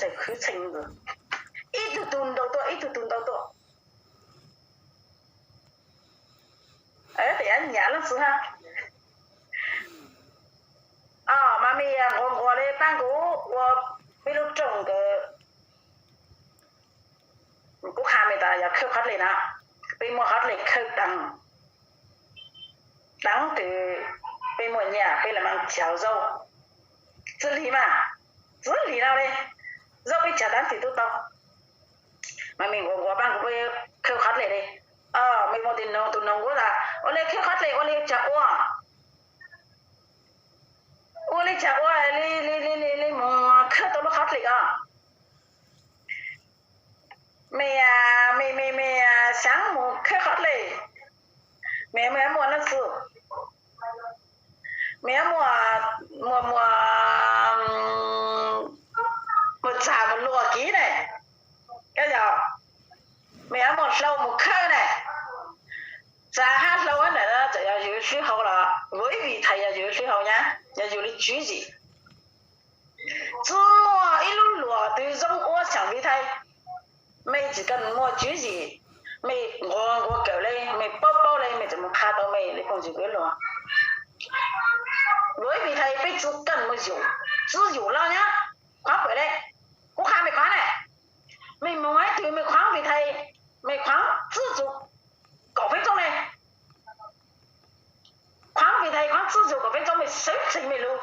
tawm khwv txheej ntawd, ib tug tug ntaus tuaj, ib tug tug ntaus tuaj. Tes nyiam leej xwb ha. Mas me nquas nquas li pab kuv ua peb lub rooj nkawd, kuv qha me tas yog khawb qhov dlej na, peb muab qhov dlej khawb deev, deev tes peb muaj nyiaj peb los mas cog zaub. Txwv lig mas, txwv lig no li, zaub peb cog deev tsis tub tau. Mas me nquas nquas pab kuv khawb qhov dlej li. Me muaj tus noog, tus noog kuv tas ua li khawb qhov dlej ua li cas ua, ua li cas ua li li li li mus khawb tau lub qhov dlej ko. Me, me me me, xyaav mus khawb qhov dlej, me me muaj leej xwb, me muaj, muaj, muaj, muaj txag mus luaj kiv ne, koj yog, me muaj hlau mus khawb ne, txag hab hlau ntawm no txawm yog yus sib hau los vim thais yog yus sib hau nyab, yog yus li tswv yim. Tsi muaj ib lub luam twg zoo ua xyaam Vim Thais. Mej tsis kawg muaj tswv yim, mej nquag nquag kawm le, mej paub paub le, mej tseem mus qha tau mej li phooj ywg kuv luag. Vim Thais peb tsi kawg mus yus, tsi yus lawm nyab, qhuav pem le, kuv qha mej qhuav ne, mej mus ib tug mej qhuav Vim Thais, mej qhuav txwb txug kaum feeb tsooj le. Qhuav Vim Thais qhuav txwb txug kaum feeb tsooj mej xeeb txheej mej lug.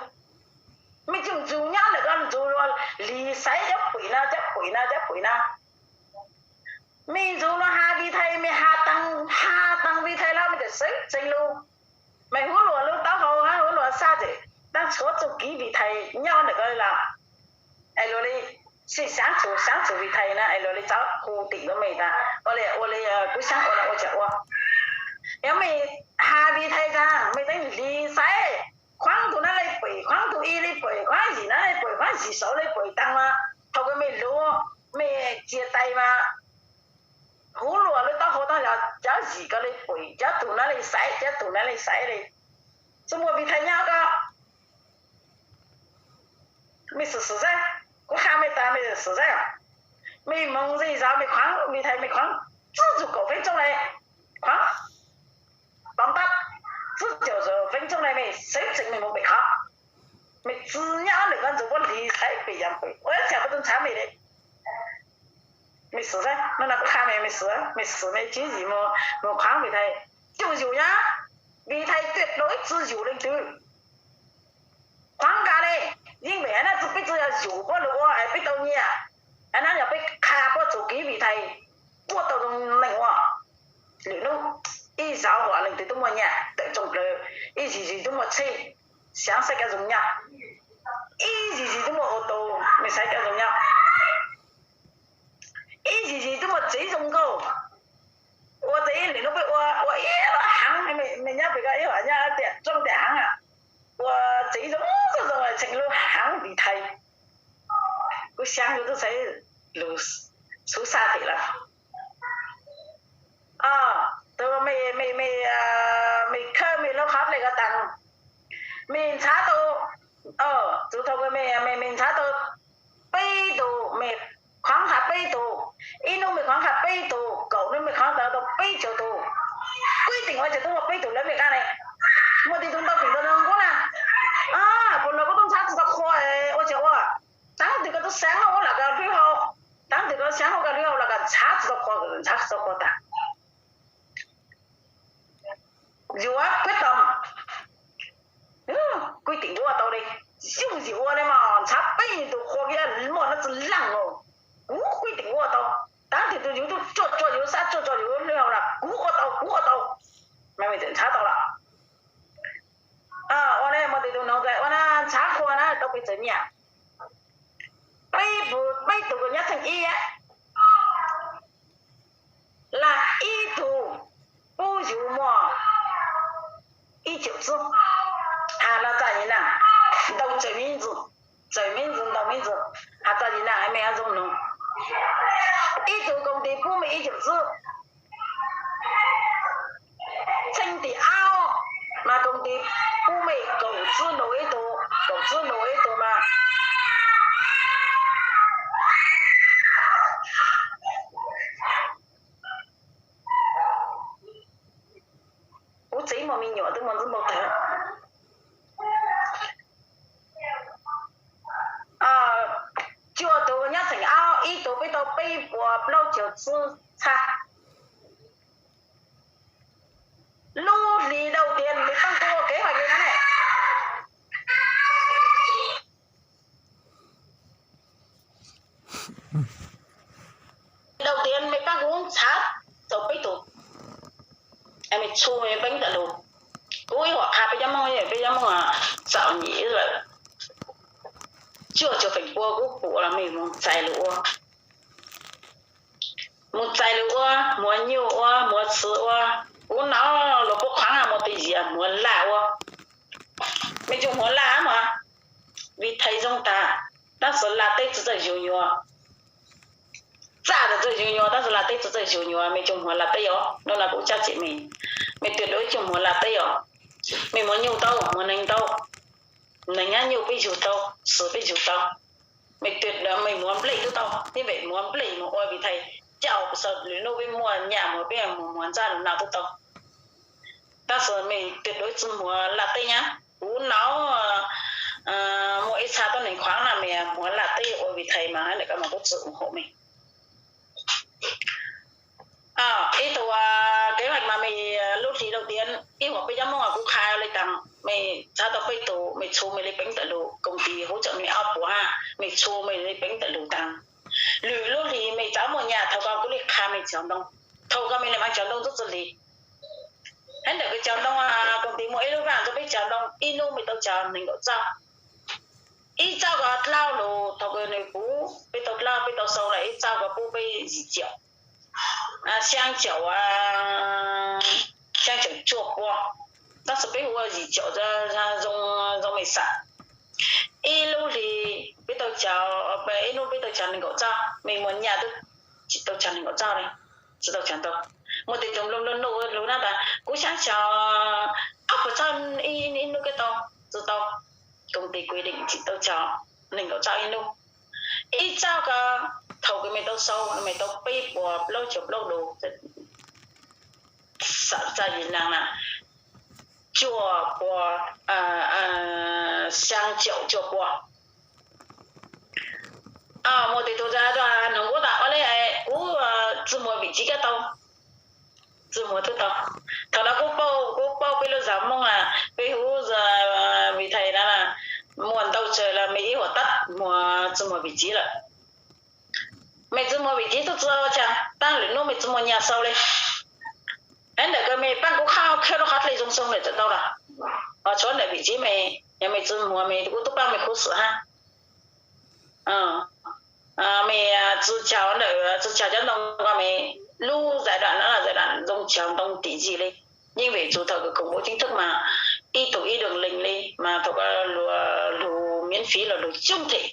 Mej tsi mus ntsug nyob ntawm ko ntxug luag lig xaiv cov pum na, cov pum na, cov pum na. Mej ntxug luag has Vim Thais, mej has taag has taag Vim Thais los mej tseem xeeb txheej lug. Mej huv luag lub taub hau hab huv luag sab tseem taab tshuav txuj kev Vim Thais nyob ntawm ko li los. Es luag li sib xaav txug, xaav txug Vim Thais na, es luag li txawv hu tim rua mej tas ua li, ua li kuv xaav ua no ua tsaam ua. Yog mej has Vim Thais tas mej teev lig xaiv, qhuav tug nab le pum, qhuav tug ib le pum, qhuav yim nab le pum, qhuav yim saud le pum taag mas thaus kws mej lug, mej tsia tais mas huv luag lub taub hau taag yog cov yim ko le pum, cov tug nab le xaiv, cov tug nab le xaiv le. Tsi muaj Vim Thais nyob ko. Mej xwm xwm xwb, kuv qha mej tas mej xwm xwm xwb. Mej moog zej zog mej qhuav Vim Thais mej qhuav txwb txug kaum feeb tsooj le, qhuav tom ntej txwb caum feeb tsooj le mej xeeb txheej mej moog pem qhov. Mej tsi nyob ntawm ko ntxug puab lig xaiv pem yaam pem ua tsaam puab tub ntshav mej le. Mej xwm xwb, nub no kuv qha mej, mej xwm, mej xwm mej tswv yim moog qhuav Vim Thais, tsi yus nyab, Vim Thais tuaj dau ib tsi yus leej twg. Qhuav nkaus le, yeej vim hab na tsi peb tsi yog yus puab lug ua es peb tau nyiaj, hab na yog peb qha puab txuj kev Vim Thais, puab tau zoo neeg ua. Lwm nub ib zag huam leej twg tub muaj nyiaj tawm tsoom plawg, ib zig zig tub muaj tsheb, xyaav saib koj zoo nyob. Ib zig zig tub muaj au tau, mej saib koj zoo nyob. Ib zig zig tub muaj tsev zoo nkauj. Ua tau ib lwm nub peb ua, ua ib lub haav, mej nyob pem ko ib huam nyob tias tsoom tias haav, ua tsev zoo zoo tseem lub haav Vim Thais. Kuv xyaav yus tub xaiv lug xub xaj tim lawm. Tug mej, mej, mej khawb mej lub qhov dlej ko taag, mej ntshaw tau, txug thaus kws mej, mej ntshaw tau peb tug, mej qhuav has peb tug, ib nub mej qhuav has peb tug, kaum nub mej qhuav tau peb caug tug. Kuj teem ua cas tub muaj peb tug lawv mej qab ne. Muaj tej tug ntau teem ntau nub kuv na, puas los kuv tub ntshaw tsi tau qhua, ua cas ua. Taab twg koj tub xaav muab ua lam koj hlwb hau, taab twg koj xaav muab koj hlwb hau los koj ntshaw tsi tau qhua, ntshaw tsi tau qhua tas. Yuav kuj tau, kuj teem ua tau le, yooj yim ua le mas ntshaw peb tug qhua kiag muaj nub tsi leej os. Kuv kuj teem ua tau, taab twg tug yug tub tsuaj tsuaj yug sab tsuaj tsuaj yug hlwb hau los kuv ua tau, kuv ua tau. Mej tseem ntshaw tau los. Ua le muaj tej tug noog tas ua na ntshaw qhua na tau peb txawg nyiaj. Peb pub peb tug kws nyob theej ib, lam ib tug pub yug muaj ib caum txib. Has los txaj yim naaj, ntau tsawg miv ntxwg, tsawg miv ntxwg ntau miv ntxwg, has txaj yim naaj mej yuav zoo noog. Ib tug koom tis pub mej ib caum txib. Txheej tim ab mas koom tis pub mej kaum txib nus ib tug, kaum txib nus ib tug mas xwb txhaj. Lub hlis đầu tiên mày pab kuv ua kế hoạch li na ne. Đầu tiên mày pab kuv ntxhab tau peb tug, mày txhu mày peev tawm lug. Kuv ib huam qha peb cov Hmoob, peb cov Hmoob txaus nyim lawm. Cuaj caum feem pua kuv pum los mej mus txais lug ua, mus txais lug ua, muav nyuj ua, muav txwv ua. Kuv nov luag puab qhuav mus tij zias muav laj ua. Mej tsuas muav laj mas, vim thais zoo tag, tab sis laj teb tsi txawj zug nyuas. Txaj tsi txawj zug nyuas, tab sis laj teb tsi txawj zug nyuas, mej tsuas muav laj teb os. Nub no kuv cab cem mej, mej tuyệt đối tsuas muav laj teb os. Mej muav nyuj tau, muav neeg tau, neeg hab nyuj peb zug tau, txwv peb zug tau. Mej tuyệt đối mej muav nplej tub tau, tib vem muav nplej mus ua vim thais cauj pes lwm nub peb muaj nyaj muag peb muav muav ntsaj lug noj tub tau. Tab sis mej tuyệt đối tsi muav laj teb nyab. Kuv nov muaj ib txha tuab neeg qhuav na mej muav laj teb ua vim thais mas hab ntawm koj mas kuv tsi ủng hộ mej. Ib tug kế hoạch mas mej lub hlis đầu tiên ib huam peb cov Hmoob kuv qha le taag, mej ntxhab tau peb tug mej txhu mej le peev tawm lug, công ty hỗ trợ mej ob puas hab mej txhu mej le peev tawm lug taag. Lwm lub hlis mej txav muaj nyaj thaum ko kuv le qha mej cog ntoo, thaum ko mej le mav cog ntoo tub txuj hlis. Hab ntawm kws cog ntoo, công ty muaj ib lub vaj rua peb cog ntoo, ib nub mej tau cog neeg nkaum txauj. Ib txauj ko dlhau lug thaum kws nwg puv peb tau dlhau peb tau xau lawm, ib txauj ko pub peb yim caum, xyaa caum, xyaa caum cuaj pua. Tab sis peb ua yim caum zoo, zoo mej xam. Ib lub hlis peb tau cog, ib nub peb tau cog neeg nkaum txauj, mej muaj nyaj tub tsi tau cog neeg nkaum txauj le, tsi tau cog ntau. Muaj tej tug nplua nplua nuj lug na tas kuv xyaa caum ob puas txauj ib nub kawg tau, tsi tau. Công ty quy định tsi tau cog neeg nkaum txauj ib nub. Ib txauj ko thaum kws mej tau xau mej tau peb puas plaub caug plaub đô, xam txaj yim naag na, cuaj puas, xyaa caum cuaj pua. Muaj tej tug noog kuv tas ua le kuv tsi muag vị trí kawg tau, tsi muag tub tau. Thaum no kuv paub, kuv paub peb lub zag Moob na, peb hu vim thais na, muaj ntau tsawg le mej ib huam tab muag tsi muag vị trí lawm. Mej tsi muag vị trí tub tsi ua caag, taab lwm nub mej tsi muaj nyaj xau le. Hab ntawm kws mej paab kuv qha khawb lub qhov dlej zoo zoo lawm txawm tau lawm. Tshuav ntawm vị trí mej, yog mej tsi muag mej kuv tub paab mej khuv xim hab. Mej tsi caug ntawm, tsi caug cov ntoo ko mej lub giai đoạn no giai đoạn zoo caug ntoo tim zig le. Yeej vim txug thaum kws công bố chính thức mas ib tug ib đường link le mas thaum ko luag lug miễn phí los lug coob them.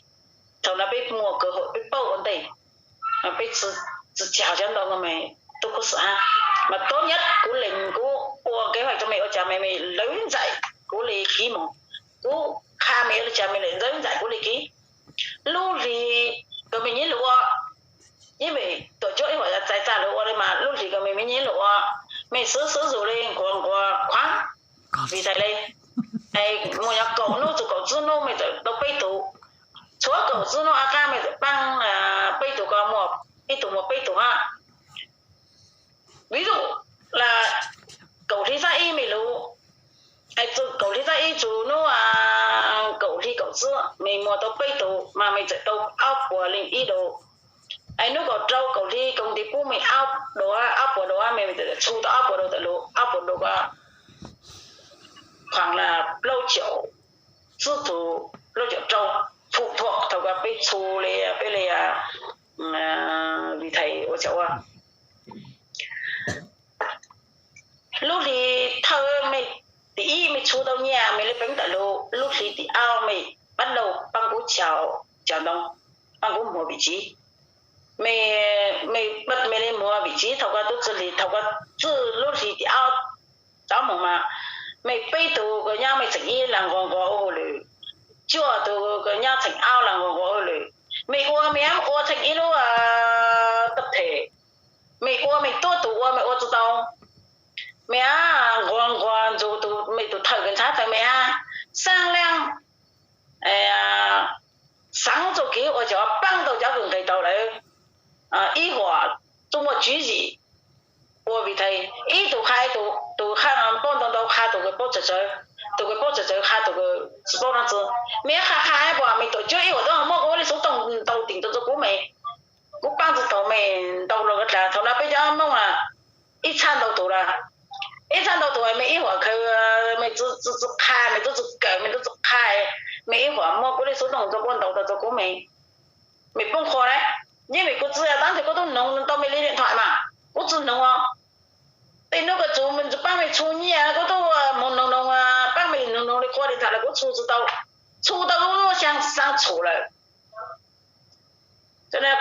Thaum no peb muaj cơ hội peb paub ua ntej, peb tsi caug cov ntoo ko mej tub khuv xim hab. Mas tốt nhất kuv lees kuv ua kế hoạch rua mej ua caag mej, mej lawv ntxais kuv le kis moog. Kuv qha mej ua le caag mej lawv ntxais kuv le kis. Lub hlis kws mej nyiam lug ua, ib vim tuam cuab ib huam txais txag lug ua le mas lub hlis kws mej nyiam lug ua, mej xwb xwb zug le nquag nquag khuaav. Vim thais le, muaj nyob kaum nub txug kaum tsib nub mej txawm tau peb tug. Tshuav kaum tsib nub av qaab mej txawm paab peb tug ko muaj, ib tug muaj peb tug hab. Ví dụ là kaum hli xab ib mej lug, kaum hli xab ib txug nub kaum hli kaum tsib mej muaj tau peb tug mas mej txawm tau ob puas leej ib đô. Es nub kaum rau kaum hli công ty pub mej ob đô, ob puas đô mej txawm txhu tau ob puas đô tawm lug, ob puas đô ko khoảng là plaub caum tsib tug, plaub caum rau, phụ thuộc thaum ko peb txhu le, peb le, vim thais ua caag ua. Lub hlis thawj mej, tim ib mej txhu tau nyaj mej le peev tawm lug, lub hlis tim ob mej bắt đầu paab kuv caug, caug ntoo, paab kuv muag vị trí. Mej, mej, mej le muag vị trí thaum ko tub txwg hlis, thaum ko txwj lub hlis tim ob tau moog mas mej peb tug kws nyob mej txheem ib lam nquag nquag ua hauj lwm, cuaj tug kws nyob txheem ob lam nquag nquag ua hauj lwm. Mej ua mej ua txheem ib lub tập thể, mej ua mej tuab tug ua mej ua tsi tau. Mej nquag nquag nrug tug mej tug thawj kws ntxhab tawm mej hab, xaab leej xaav txuj kev ua cov paab tau cov kws nqis tau lawm. Ib huam muaj tswv yim ua vim thais ib tug qha ib tug, tus qha paub ntau ntau qha tus kws paub tsawv tsawv, tus kws paub tsawv tsawv qha tus kws tsis paub no txwv. Mej qha qha pom mej tuam cuab ib huam tuab muab kuv li xub tooj ntau tim ntau rua kuv mej, kuv paab tsi tau mej ntau lug dlaag. Thaum no peb cov Moob na ib txhab ntau tug la, ib txhab ntau tug mej ib huam khaws, mej tsi tsi qha, mej tub tsi kawm, mej tub tsi qha, mej ib huam muab kuv li xub tooj rua kuv ntau tau rua kuv mej, mej poob qhua na. Yeej vim kuv tsi taab tes kuv tub noog tau mej li điện thoại mas kuv tsi noog os. Tej nub kws txug mej tsi paab mej txhu nyiaj kuv tub moog noog noog, paab mej noog noog li qhua li thaum lawm kuv txhu tsi tau, txhu tau lub xyaa xaa txhum lawm.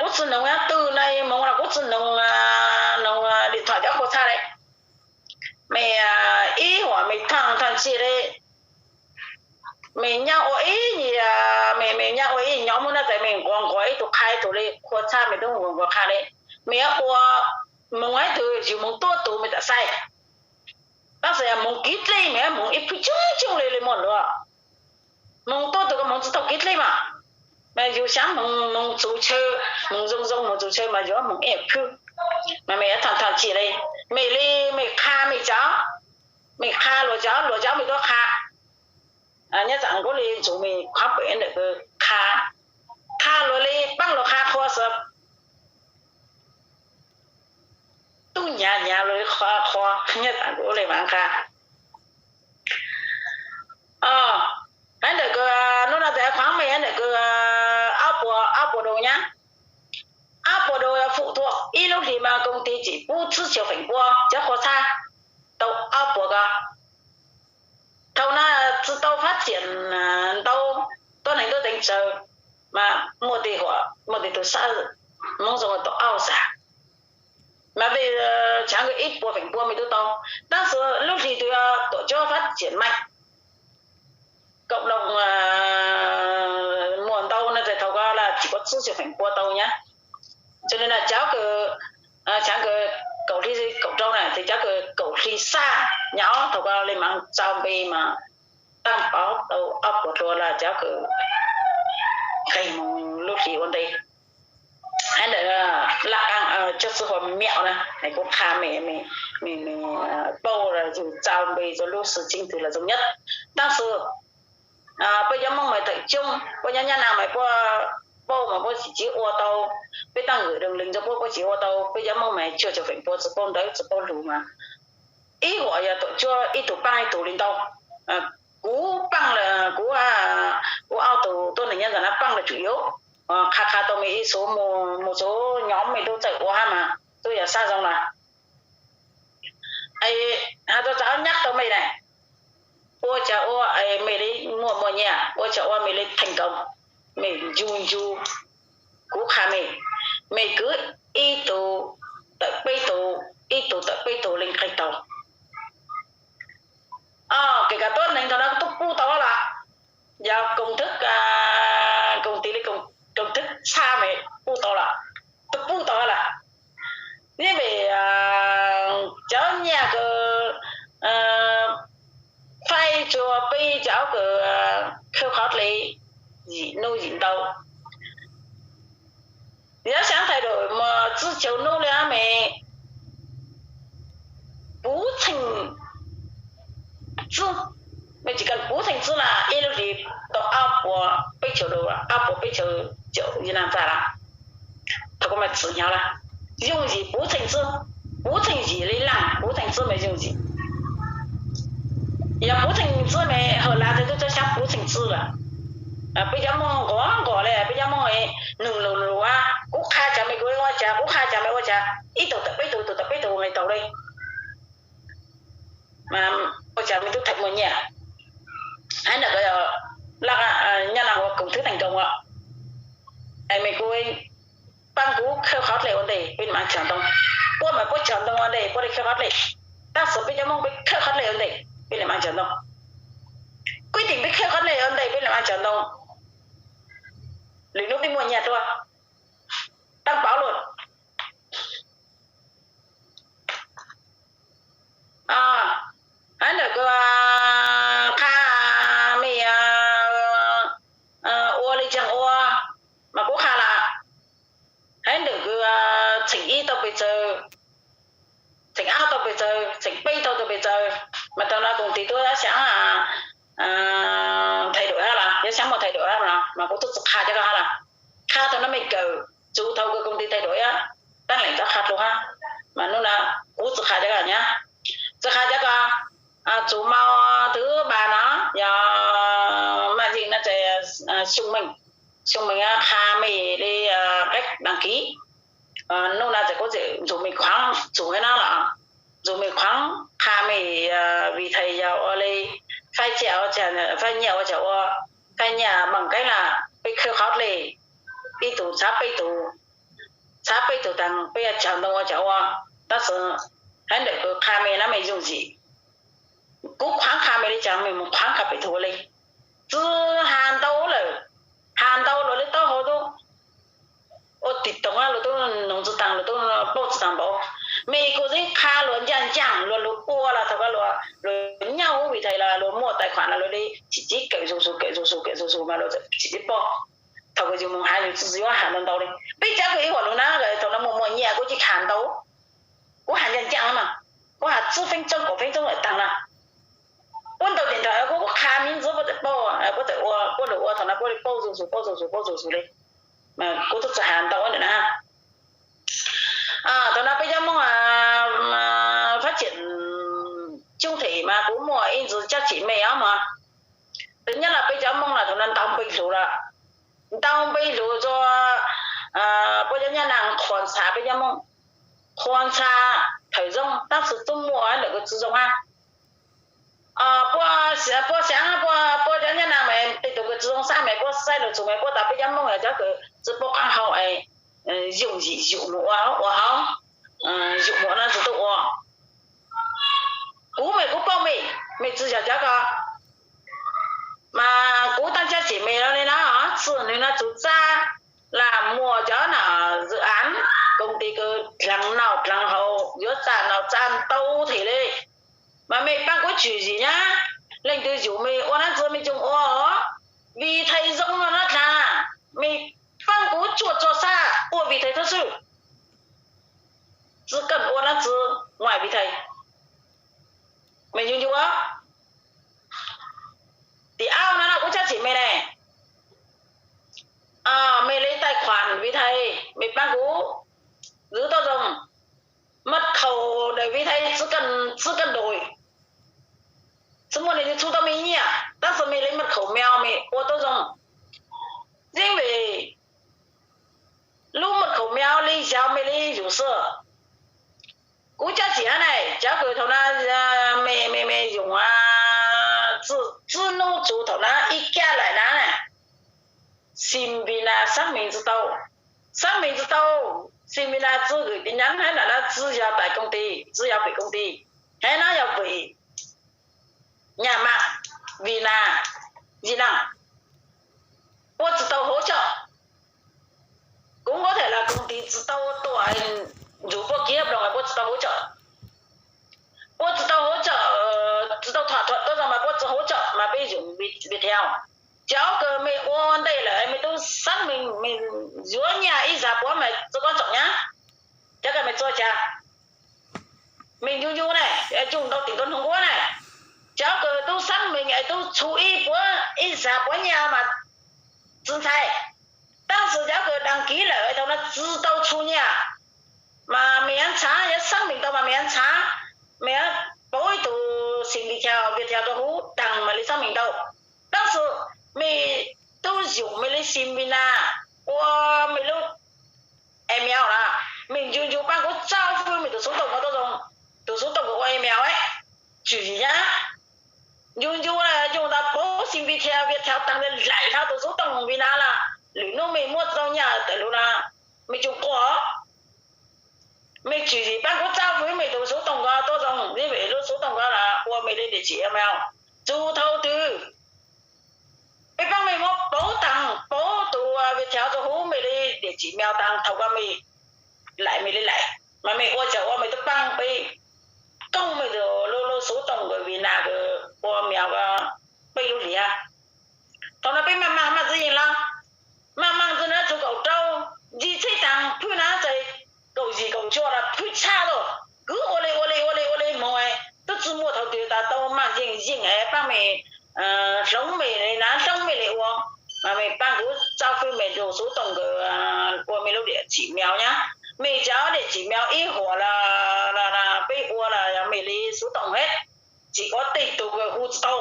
Kuv tsi noog, twg na moog los kuv tsi noog, noog điện thoại cov qhua txhaj le. Mej ib huam mej thaaj thaaj tsi le, mej nyob ua ib, mej, mej nyob ua ib nyob muaj naj tes mej nquag nquag ib tug qha ib tug li qhua txhaj mej tub nquag nquag qha le. Mej yuav ua moog ib tug yug moog tuab tug mej tam xaiv. Tab sis moog kiv dlej mej moog ib phwj coob coob le li muaj luag. Moog tuab tug koj moog tsi tau kiv dlej mas, mas yug xyaav moog, moog txug chaw, moog zoo zoo moog txug chaw mas yug moog ib phwj. Mas mej yuav thaaj thaaj tsi le, mej li mej qha mej cov, mej qha luag cov, luag cov mej tuab qha. Nyob tsaam kuv li ntsuj mej qhov pem ntawm kws qha, qha luag li paab luag qha qhua xwb, tub nyav nyav luag li qhua qhua, nyob tsaam kuv li mas qha. Hab ntawm kws nub no tes qhov mej hab ntawm kws ob puas, ob puas đầu nyab, ob puas đầu yog phụ thuộc ib lub hlis mas công ty tseem pub tsib caug feem pua cov qhua txhaj tau ob puas ko. Thaum no tsi tau phát triển ntau, tuab neeg tuab teev tsawv, mas muaj tej huam, muaj tej tug sab Moob zoo tau auj xav, mas peb tsaav kws ib puas feem pua mej tub tau, tab sis lub hlis twg yog tuam cuab phát triển mạnh, cộng đồng muaj ntau no tes thaum ko los tseem pub tsib caug feem pua tau nyab. Tsi le no cov kws, tsaav kws kaum hli kaum rau na tes cov kws kaum hli xaj nyab thaum ko le mas txaus npe mas taaj pauv tau ob puas dua los cov kws nqeg moog lub hlis ua ntej. Hab ntawm laj qaab coj txwj huam miam na, kuv qha mej, mej, mej paub yug txaus npe rua lub xwm txheej twg los zoo nyab. Tab sis peb cov Moob mas thawm coob, peb cov nyab Naaj mas puab paub mas puab tseem ua tau, peb taab gửi đường link rua puab, puab tseem ua tau. Peb cov Moob mas cuaj caug feem pua tsi paub ntawv tsi paub lug mas ib huam yog tuam cuab ib tug paab ib tug li ntau. Kuv paab lawm, kuv, kuv ob tug tuab neeg nyob ntawm na paab lawm tsum yuav qha qha tau mej ib xuv mus, mus xuv nyob mej tub txawj ua hab mas tub yog sab zoo na. Has tau txav nyab tau mej na, ua cas ua mej li muaj muaj nyiaj, ua cas ua mej li thành công, mej ncu ncu. Kuv qha mej, mej kwv ib tug tawm peb tug, ib tug tawm peb tug le nqeg taug. Kể cả tuab neeg thaum no tub pub tau lawm, yog công thức, công ty li công thức txhaj mej pub tau lawm, tub pub tau lawm. Yeej vim cov nyiaj kws faib rua peb cov kws khwv qhov dlej yim nub yim ntau. Yog xaav thay đổi mas tsib caug nub le mej puv txheej tsib, mej tsis kawg puv txheej tsib na ib lub hlis tau ob puas peb caug, ob puas peb caug caum Việt Nam txaj lawm. Thaum ko mas txwm hnyav lawm, yooj yim puv txheej tsib, puv txheej yim li laaj puv txheej tsib mas yooj yim. Yog puv txheej tsib mas hawm lav tes tub txawj xyaab puv txheej tsib lawm. Peb cov Moob nquag nquag le, peb cov Moob nug lug lug, kuv qha cas mej kuj ua cas, kuv qha cas mej ua cas, ib tug tawm peb tug, ib tug tawm peb tug nqeg taug le. Ua cas mej tub thaij muaj nyiaj. Hab ntawm ko laj nyob na ua công thức thành công os. Es mej kuj paab kuv khawb qhov dlej ua ntej peb le maam cog ntoo. Puab mas puab cog ntoo ua ntej puab le khawb qhov dlej, tab sis peb cov Moob peb khawb qhov dlej ua ntej peb le maam cog ntoo. Kuj tim peb khawb qhov dlej ua ntej peb le maam cog ntoo, lwm nub peb muaj nyiaj dua, taab paub lug. Hab ntawm kws qha mej ua le caag ua mas kuv qha lawm. Hab ntawm kws txheem ib tau pes tsawg mas kuv twb tsis qha cov ko hab lawm. Qha thaum no mej kawm, txug thaum kws công ty thay đổi hab, tab leej tau qha dlua hab, mas nub na kuv tsis qha cov ko nyab. Tsis qha cov ko, txug mos thứ ba no yog maj yeej no ces Xyoo Meej, Xyoo Meej qha mej li qeb đăng ký. Nub na ces kuv tseem ntxuag mej khuav txug hab no los, ntxuag mej khuav qha mej, vim thais yog ua li, faib nyiaj ua cas ua, faib nyiaj bằng cách là peb khwv qhov dlej, ib tug txhab peb tug, txhab peb tug taag peb yog tsawg ntoo ua cas ua, tab sis hab ntawm kws qha mej na mej yooj yim. Kuv khuav qha mej li cas mej moog khuav qha peb tug ua li. Tsi has ntau lawm, has ntau luag li taub hau tub ua tig toog luag tub noog tsi taag luag tub paub tsi taag npaum. Mej kuj tseem qha luag ncaaj ncaaj luag lug ua los thaum ko luag, luag nyob huv vim thais los luag muaj tài khoản los luag li tsim txiv kawm zoo zoo kawm zoo zoo kawm zoo zoo mas luag tsim txiv paub. Thaum kws yug moog has yug tsi yuav has ntau ntau li. Peb cov kws ib huam lug na thaum no muaj muaj nyiaj kuv tsis has ntau, kuv has ncaaj ncaaj mas, kuv has tsib feeb tsoob kaum feeb tsoob lawm taag na. Puab ntau tes nrho kuv qha miv ntxwv puab txawm paub, puab txawm ua, puab lug ua thaum no puab li paub zoo zoo paub zoo zoo paub zoo zoo li. Kuv tub tsi has ntau ntawm na. Thaum no peb cov Moob phát triển chung thể mas kuv muaj ib ntxwv cab tsim mej os mas. Tv nyob los peb cov Moob los thaum no ntau npe hlug lawm, ntau npe hlug rua puab cov Nyab Laaj qhuas ntxha peb cov Moob, qhuas ntxha thawm zoo tab sis tub muaj ntawm kws tsi zoo hab. Puab xaav, puab cov Nyab Laaj mas tej tug kws tsi zoo xab mas puab saib lug txug mas puab tas peb cov Moob yog cov kws tsi paub qaab hau, yooj yim yug moog ua, ua hauv, yug moog no tsi tub ua. Kuv mas kuv paub mej, mej tsi yog cov ko. Mas kuv taab cab tsim mej lug li na, txij nwg no txug txaj lam muaj cov na, dự án công ty kws dlaag noj dlaag haus yuav txaj noj txaj ntau them li. Mas mej paab kuv tswm yim nyab, leej twg yug mej ua nab txwv mej coog ua os. Vim thais zoo no nab dlaag, mej paab kuv tsuaj tsuag xab ua vim thais tub xwb, tsi kawg ua nab txwv nguaim vim thais. Mej yug yug tim au no no kuv cab tsim mej ne, mej li tài khoản vim thais mej paab kuv zwv tau zoo, mật khẩu ntawm vim thais tsi kawg, tsi kawg đổi, tsi muaj neeg txhub tau mej nyiaj tab sis mej li mật khẩu meo mej ua tau zoo. Yeej vim lub mật khẩu meo li yog mej li yug xwb. Kuv cab tsim hab na, cov kws thaum na mej, mej, mej yug txij nub txug thaum na ib kab laim na, Sim Vina xác minh tsi tau, xác minh tsi tau, Sim Vina tsi gửi tin nhắn hab na, tsi yog tại công ty, tsi yog vim công ty, hab na yog vim nhà mạng Vina, Vina, puab tsi tau hỗ trợ. Kuv có thể là công ty tsi tau tuaj nrug puab ký hợp đồng, puab tsi tau hỗ trợ, puab tsi tau hỗ trợ, tsi tau thỏa thuận tuaj zoo mas puab tsi hỗ trợ mas peb yug Viettel. Cov kws mej ua ntej lawm mej tub xác minh, mej yuav nyiaj ib zag puav mas tsi quan trọng nyab. Cov kws mej txua cas mej yug yug na, yug ntau tim ntau hnub ua na, cov kws tub xác minh es tub txhub ib puav ib zag puav nyiaj mas tsi ntshai. Tab sis cov kws đăng ký lawm thaum no tsi tau txhub nyiaj mas mej yuav ntshai, yuav xác minh tau mas mej yuav ntshai, mej yuav pauv ib tug Sim Viettel, Viettel rua huv dlaag mas li xác minh tau. Tab sis mej tub yug mej li Sim Vina ua mej lub email na, mej ncu ncu paab kuv txhub mej tus xov tooj ko tuaj zoo, tus xov tooj ko ua email, tswm yim nyab. Ncu ncu na, yug ntawd pauv Sim Viettel, Viettel taag le laim hlo tus xov tooj Vina lawm, lwm nub mej muab tau nyiaj tawm lug na, mej tsi quaj. Mej tswm yim paab kuv txhub mej tus xov tooj ko tuaj zoo, vim lub xov tooj ko ua mej li địa chỉ email. Txug thaum twg peb paab mej muab pauv taag, pauv tus Viettel rua huv mej li địa chỉ email taag, thaum ko mej laim mej li laim, mas mej ua tsaam ua mej tub paab peb koob mej tus lub, lub xov tooj Vina kws ua email ko peb lub hliav. Thaum no peb maj maj maj txwv yeej lawm, maj maj txwv na txug kaum rau, ntsib txhib taag phwj na txais kaum yim kaum cuaj los phwj tshaj lawm, kwv ua li ua li ua li ua li moog, tub tsi muaj thaum twg tas tau maj yeej yeej paab mej, hloov mej li na, hloov mej li ua, Mej paab kuv txau fwj mej rua xuv toom nkawd ua mej lub diam tsim meo nyab. Mej cov diam tsim meo ib huam los peb ua los mej li xuv toom hab. Tsis kov tej tug kws hu tsis tau,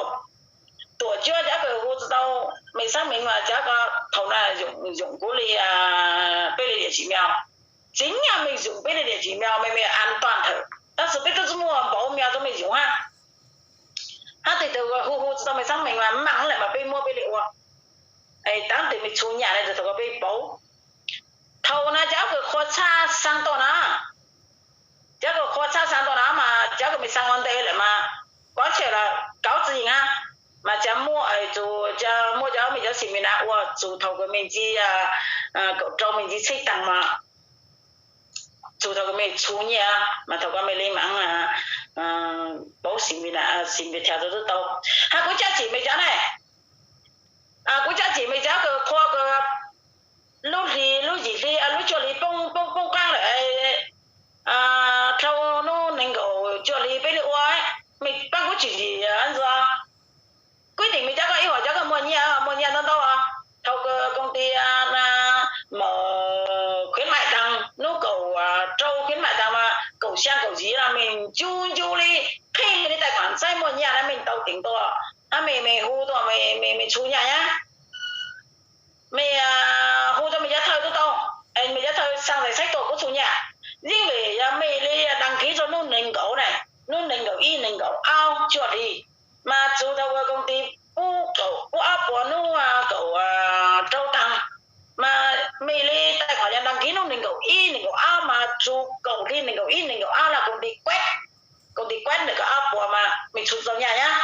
tuam cuab cov kws hu tsis tau, mej xaab mej mas cov ko thaum na yoom kuv li, peb li diam tsim meo. Tsis nyam mej yoom peb li diam tsim meo mej mej an toaj thawm, tab sis peb tub tsi muaj npaum meo rua mej yoom hab. Hab tej tug hu hu tsis tau mej xaab mej mas maam lawm mas peb muab peb li ua. Taab tes mej txhua nyam na thaum ko peb pauv. Thaum na cov kws qhua txhaj xaa tuaj na, cov kws qhua txhaj xaa tuaj na mas cov kws mej xaa ua nte lawm mas pov tseg los kauv tsi yeej hab. Mas cov muaj, txug cov muaj cov mej cov xim mej na ua txug thaum kws mej ntxi kaum rau mej ntxi txheeb taag mas txug thaum kws mej txhua nyam mas thaum ko mej li maam pauv xim mej na, xim mej thiaj tau tau. Hab kuv cab tsim mej cov na, kuv cab tsim mej cov kws qhua kws lub hli lub yim hli lub cuaj hli poob poob poob qaab lawm, dlhau nub neeg nkaum cuaj hli peb li ua, mej paab kuv tsim ntxim ntxuav. Kuv tsim mej cov ko ib huam cov kws muaj nyam muaj nyam ntau ntau, thaum kws koom ti mawm khuyến mại taag nub kaum rau khuyến mại taag mas kaum xyaa kaum yim los mej ncu ncu li, qhib li tais khuam saib muaj nyam na mej tau teem tuaj, hab mej mej hu tuaj mej txhua nyam nyab. Mej hu rua mej cov thawj tub tau, mej cov thawj xaa tais saib tuaj kuv txhua nyam. Yeej vim yog mej li đăng ký rua nub neeg nkaum na, nub neeg nkaum ib neeg nkaum ob cuaj hli, mas txug thaum kws koom ti pub kaum pub ob puas nub kaum rau taag, mas mej li tais khuam yog đăng ký nub neeg nkaum ib neeg nkaum ob mas txug kaum hli neeg nkaum ib neeg nkaum ob los koom ti kuab, koom ti kuab ntawm kws ob puas mas mej txhua tau nyam nyab.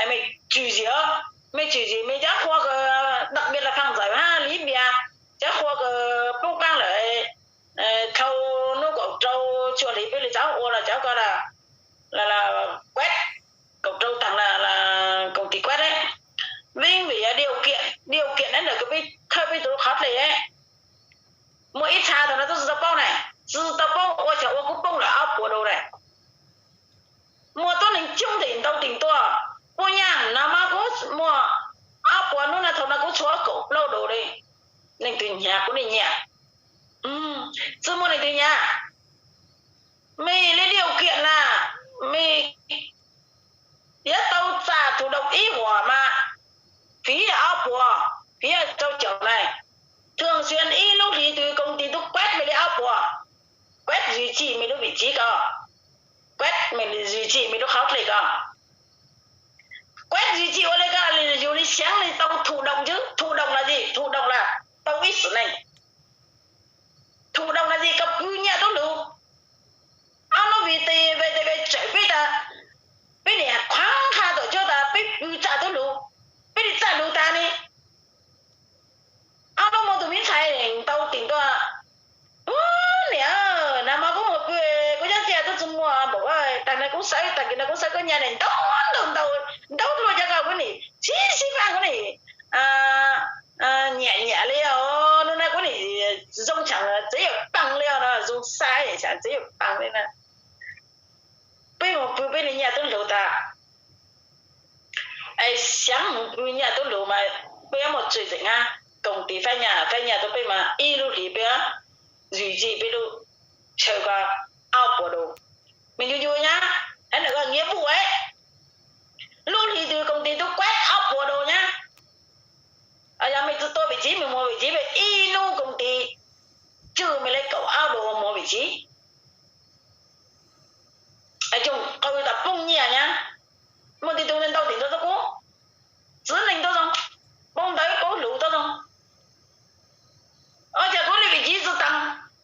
Mej tsim zim, mej tsim zim mej cov qhua kws đặc biệt là Phan Dawm hab Lis Npias, cov qhua kws poob qaab lawm, dlhau nub kaum rau cuaj hli peb li txav ua los cov ko kuab, kaum rau taag koom ti kuab. Vim yog điều kiện, điều kiện na ntawm kws peb khawb peb tug lub qhov dlej, muaj ib txha thaum no tub tsi tau paub na, tsi tau paub ua cas ua kuv poob lawm ob puas dollar na. Muaj tuab neeg coob tes ntau tes tuaj, puab nyam no mas kuv muaj ob puas nub na thaum no kuv txhua kaum plaub dollar li. Neeg twg nyam kuv niaj nyam, tsi muaj neeg twg nyam. Mej li điều kiện na, mej yuav tau txam tug doos ib huam mas phiv yog ob puas, phiv yog rau caum na. Thường xuyên ib lub hli tug koom ti tub kuab mej li ob puas, kuab duy trì mej lub vị trí ko, kuab mej duy trì mej lub qhov dlej ko. Kuab duy trì ua le ko yug li xyaav li tau thụ động chứ, thụ động là gì, thụ động là tau ib xwm neeg. Thụ động là gì, koj pw nyam tub lug. Ob hnub vim tes ve tes ve tsawm peb tas, peb niam qhuav qha tuam cuab tas peb pw txaj tub lug, peb li txaj lug tag ne. Ob hnub muaj tug me ntxhais ntau tim tuaj, ub niam, nag hmo kuv mus pw, kuv cov txiaj tub tsi muaj npaum, tag no kuv xawb, tag kis no kuv xawb koj nyam ne ntau ntau ntau, ntau dlua cov ko kuv nim sib sib faj kuv nim nyiam nyiam li os, hnub no kuv nim zoo tshaj txiv yawm paag li os, zoo xav tshaj txiv yawm paag li na. Peb mus pw peb li nyam tub lug tas, es xyaav mus pw nyam tub lug mas peb muaj tswv zeem na, koom tiv faib nyam faib nyam rau peb mas ib lub hlis peb duy trì peb lub chaw ko ob puas dollar. Mej ncu ncu nyab, hab ntawm ko nghĩa vụ, lub hlis tug koom ti tub kuab ob puas dollar nyab. Yog mej tsi tua vị trí mej muag vị trí, mej ib hnub koom ti tswj mej li kaum ob dollar muag vị trí. Coom qw tas poob nyam nyab. Muaj ib tug neeg ntau tim tuaj rau kuv, txiv neej tuaj zoo, paub ntawv paub lus tuaj zoo. Ua cas kuv li vị trí tsi taag,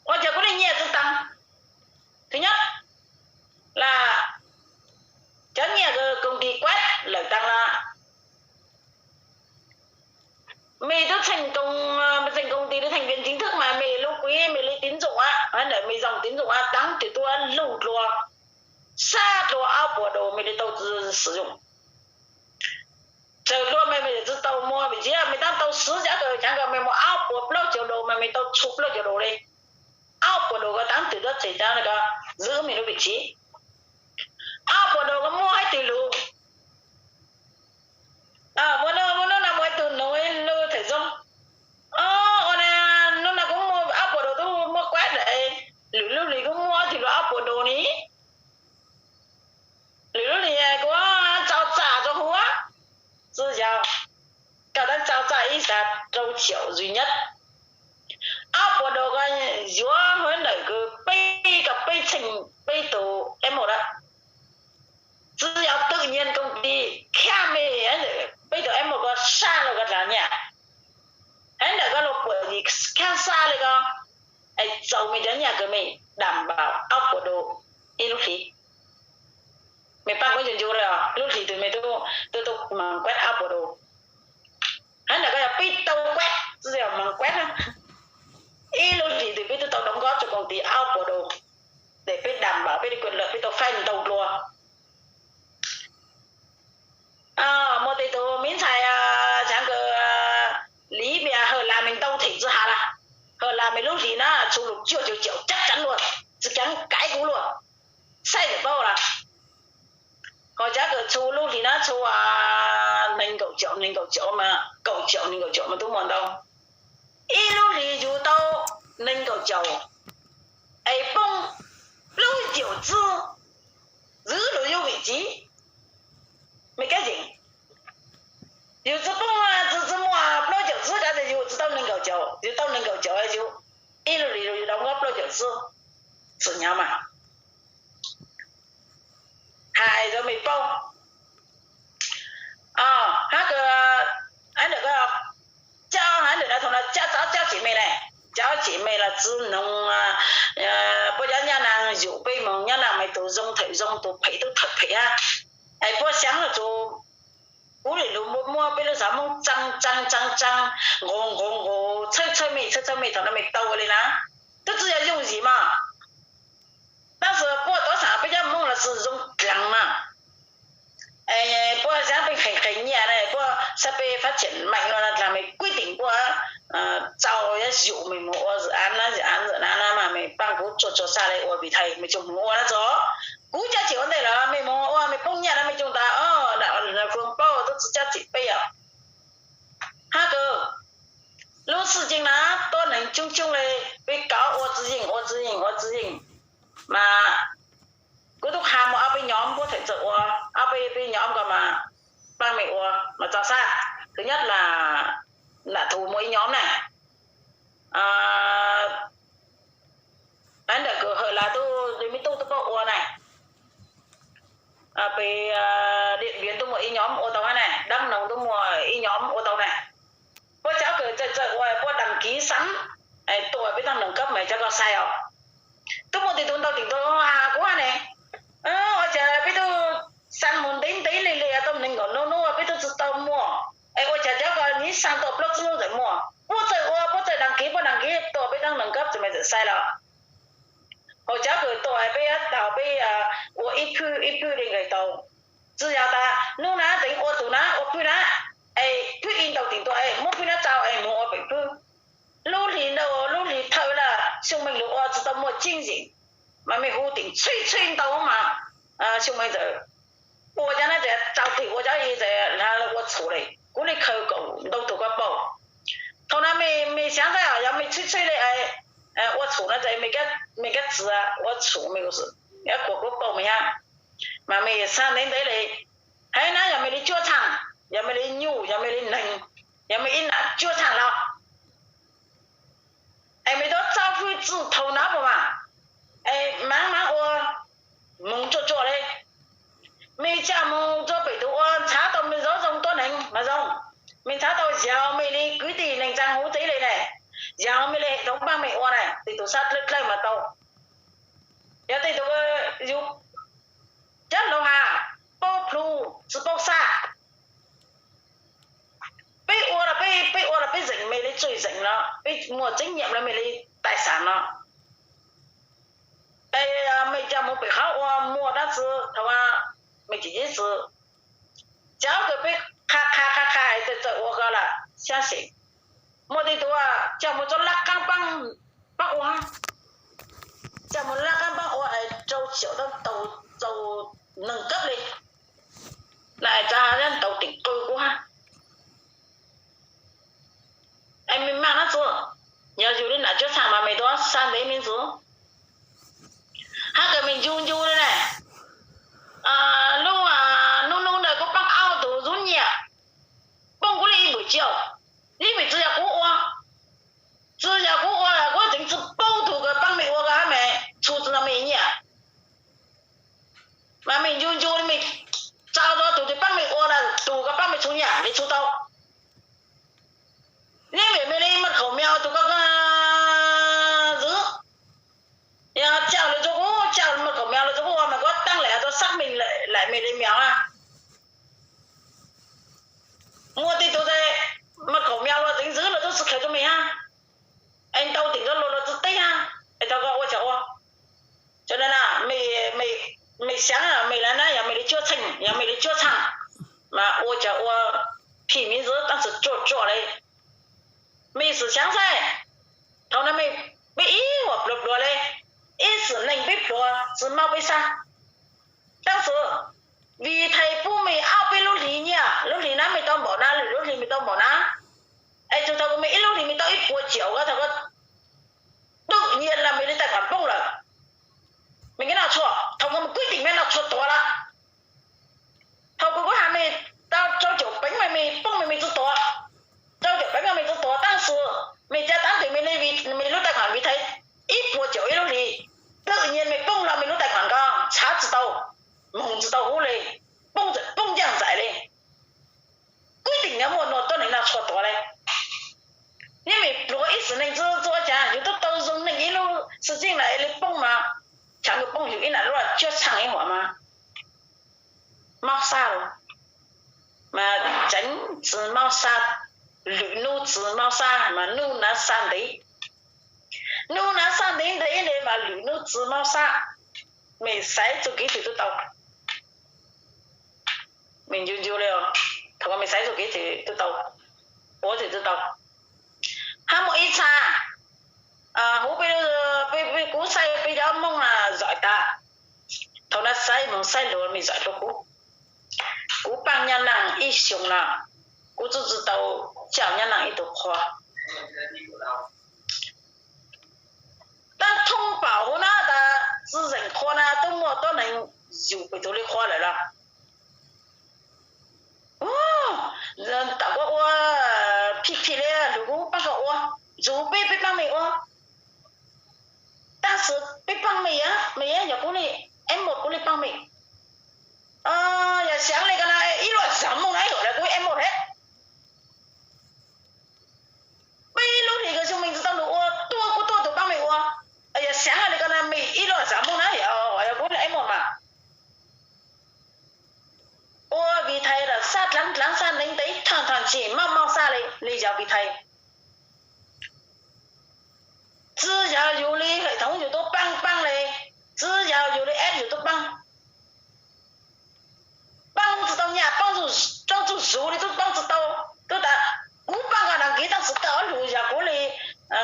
ua cas kuv li nyam tsi taag. Thứ nhất là cov nyam koom ti kuab lawm taag na, mej tub txheej koom, txheej koom ti li thành viên chính thức mas mej lub quỹ mej li tín dụng a, ntawm mej dòng tín dụng a, taab twg tuaj lug dlua, sab dlua ob puas dollar mej li tau sử dụng. Tsawg dlua mej, mej tsi tau muag vị trí, mej taab tau xwv cov kws cov ko mej muag ob puas plaub caug dollar mas mej tau txhua plaub caug dollar li. Ob puas dollar ko taab twg tuaj tseg cov ko giữ mej lub vị trí. Ob puas dollar ko muaj hab twg lug. Muaj hnub no muaj ib tug nug, nug thawm zoo, triệu duy nhất. Ob puas đầu ko yuav hauv ntawm peb, kom peb txheej peb tus email da. Tsis yog tự nhiên công ty khab me, peb tus email ko saj los ko dlav nyaj. Hab ntawm ko los puam yim khab saj li ko, es txaus me cov nyaj kws me đảm bảo ob puas đầu ib lub hlis. Me paab kuv ncu ncu li os, lub hlis twg me tub tub tau mas kuab ob puas đầu. Hab ntawm ko yog peb tau kuab, tsis yog mas kuab, ib lub hlis twg peb tub tau đóng góp cho công ty ob puas đầu, ces peb đảm bảo peb li quyền lợi peb tau faib ntau dlua. Muaj tej tug me ntxhais, xaav kws Lý Việt, Hờ Lạp me ntau them tsi has lawm. Hờ Lạp me lub hlis na thu lug cuaj caum triệu chắc chắn luôn, tsi keev kaiv kuv luaj, saib lawm paub lawm. Ho cov kws thu lub hlis na thu nees nkaum triệu, nees nkaum triệu mas, kaum triệu, nees nkaum triệu mas tub muaj ntau. Ib lub hlis yug tau nees nkaum caum, es poob plaub caum txwb, giữ được yus vị trí, me kab yeem. Yus tsi poob, tsi, tsi muaj plaub caum txwb kav tas yus tsi tau nees nkaum caum, yus tau nees nkaum caum yus ib lub hlis yus đóng góp plaub caum txwb, tsi nyob mas. Hais rau me paub. Hab kws, hab ntawm ko, cab, hab ntawm no thaum no cab, cab, cab tsim me na, cab tsim me los tsi noog, puab cov nyob na yug peb moog nyob na, me tug zoo thawm zoo, tug phem tub thawm phem hab. Es puab xyaav los tsuas, kuv li lug muaj peb lub xav Moob tsaa tsaa tsaa tsaa, nqus nqus nqus, txhawb txhawb me, txhawb txhawb me, thaum no me tau ua li na, tub tsi yog yooj yim mas. Tab sis puab tuav xaam peb cov Moob los tsi zoo dlaag mas. Puab xyaav peb qhees qhees nyiaj na, puab xaav peb phát triển mạnh no dlaag me kuj teem puab txaus yug me moog ua dự án na, dự án dự án na mas me paab kuv tsuag tsuag xaav le ua vim thais me tsoog moog ua na tso. Kuv cab tsim ua ntej los me moog ua me poob nyiaj na me coob tas, Fwm paub tub tsi cab tsim peb os. Hab kws lub xwm ceeb na tuab neeg coob coob le, peb kov ua tsi yeej, ua tsi yeej, ua tsi yeej. Mas kuv tub qha muaj ob peb nhóm puab txhaj txawj ua, ob peb peb nhóm ko mas paab me ua mas txaus sab. Thứ nhất là lam thu muaj ib nhóm na, ntawm kws Hawm Las tub, me tub tub paub ua na, peb Điện Biên tub muaj ib nhóm ua tau hab na, Đắk Nông tub muaj ib nhóm ua tau na. Puab cov kws txawj txawj ua puab đăng ký sẵn, tuaj peb taag nws kab mas cov ko sai os. Tub muaj tej tug ntau teem tug has kuv hab ne, ua cas peb tub xaa moog ntev ntev le le tau nees nkaum nub nub peb tub tsi tau muaj, es ua cas cov ko nyib xaa tau plaub tsib nub txawm muaj. Puab txawj ua, puab txawj đăng ký, puab đăng ký tuaj peb taag nws kab txawm me txawm sai los. Hos cov kws tuaj peb tau peb ua ib phwb ib phwb le nqes tau. Tsi yog tas nub na teev ua tug na ua phwb na, es phwb ib ntau teem tuaj es muab phwb na txaus es moog ua pem phwb. Lub hlis ntau lub hlis thawj lawm xyoo meej lug ua tsi tau muaj tseeb yeem, mas mej hu teem txhwb txhwb ntau mas xyoo meej txawm ua cov na txawm tau twg ua cov ib txawm ua txhum le. Kuv le khaws kaum ntau tug ko paub. Thaum na mej xaav tas yog mej txhwb txhwb le ua txhum na txawm mej kab txiv ua txhum mej kuv paub mej hab, mas mej xaav ntev ntev le. Hab na yog mej le cuab txhaaj, yog mej le nyuj, yog mej le neeg, yog mej ib nam cuab txhaaj los, es mej tub txawj fwj txwj thaum na puas mas, es maam maam ua, moog tsuaj tsuaj le. Mej coj moog rua pem tug ua ntxhaav tau mej zaub zoo tuab neeg mas zoo. Mej ntxhaav tau yog mej le kwv tij neeg tsaa huv txwv le na, yog mej le he thoob paab mej ua na, tej tug sab dlawb dlawb mas tau. Yog tej tug yug cov laug has, paub plhu tsi paub xaj. Peb ua los peb, peb ua los peb zeem mej le txuj zeem no, peb muaj tseeb nyiam los mej le tais xav no. Es mej coj moog pem qhov ua muaj dlaab tsi, thaum mej tsis yig tsi, cov kws peb qha qha qha qha txawj txawj ua ko lawm xyab xim. Muaj tej tug coj moog txoj laj qaab paab ua, coj moog laj qaab paab ua es rau xyaum tab tau txaus neeg kab le. Na es txav has tau teem qw kuv hab. Es mej maaj dlaab tsi, yog yug le nam cuab txhaaj mas mej tub xaav ntev me ntsis. Hab kws mej ncu ncu le na, lub nub nub ntawd kuv paab aub tug zub nyiam, poob kuv le ib npum ciaj, ib npum tsi yog kuv ua, txhub tau. Neb vim me li maj khaum mias tus koj ntxwv, yog caj lus rau kuv, caj maj khaum mias lus rau kuv ua mas kuv tab lem tau xác minh lại me li mias a. Muaj tej tug maj khaum mias lus txwv ntxwv lawv tub tsis kheev rau me hab, es ntau tim koj lus lawv tsis teb hab, es tau koj ua cas ua. Cho nên me xav me li na, yog me li cuab txheej, yog me li cuab txheej mas ua cas ua phim mi ntxwv tab sis tsuaj tsuaj li. Me xwm xav xav, thaum no me peb ib huam pluag pluag li, ib xwm neeg peb pluag tsis mob peb sab. Tab sis vim thais pub me ob peb lub hlis nyiaj, lub hlis na me tau npaum na, lwm lub hlis me tau npaum na, es txug thaum kws me ib lub hlis me tau ib puas ciam, thaum koj tự nhiên los me li tài khoản poob lawm. Me noj tshua, thaum koj me kwj tim me noj tshua tuag lawm. Thaum kws kuv has me tau rau caum peev me, me poob me me tsi tuag, rau caum peev me tsi tuag, tab sis me cas tab sis me li me lub tài khoản vim thais ib puas ciam ib lub hlis, tự nhiên me poob los me lub tài khoản ko txhab tsis tau, moog tsis tau hub li, poob txawm poob ncaaj nxais li. Kwj tim nyob muaj nua tuab neeg noj tshua tuag li. Neb me pluag ib xwm neeg tsi txua cas yus tub tau zoo neeg ib lub xwm txheej na li poob mas, tshav kws poob yus ib na luaj cuab txheej ib huam mas mob sab lawm. Mas tseev tsis mob sab, lwm nub tsis mob sab mas nub nav xab ntev, nub nav xab ntev ntev li mas lwm nub tsis mob sab. Me xaiv txuj kev twg tub tau, me ncu ncu li, thaum koj me xaiv txuj kev twg tub tau, ua twg tub tau. Hab muaj ib txha, huv peb, peb kuv saib peb cov Moob na zom tas, thaum na saib moog saib lug me zom dlua kuv. Kuv paab nyob naaj ib xyoo na, kuv tub tsi tau coj nyob naaj ib tug qhua. Taab thoob pam huv na tas tsi zeem qhua na tub muaj tuab neeg yug pem tug li qhua lawm los. Tam kuv ua phim phim li lug kuv paab koj ua, yug peb peb paab me ua. Tab sis peb paab me, me yog kuv li, eb muaj kuv li paab me. Yog xyaav li ko na ib luaj zag Moob na ib yam li kuv eb muaj thiab. Peb lub hlis kws xyoo me tsi tau lug ua, tuaj kuv tuaj tug paab me ua. Yog xyaav li ko na me ib luaj zag Moob na yog kuv li eb muaj mas. Ua vim thais lawm sab dlaav dlaav sab ntev ntev thaaj thaaj tsi mob mob sab li, li yog vim thais. Tsi yog yug li hais thaum yug tub paab paab li, tsi yog yug li eb yug tub paab. Paab tsi tau nyaj, paab tsi tau zuv li tub paab tsi tau. Tub tas kuv paab koj đăng ký tab sis koj lug yog kuv li,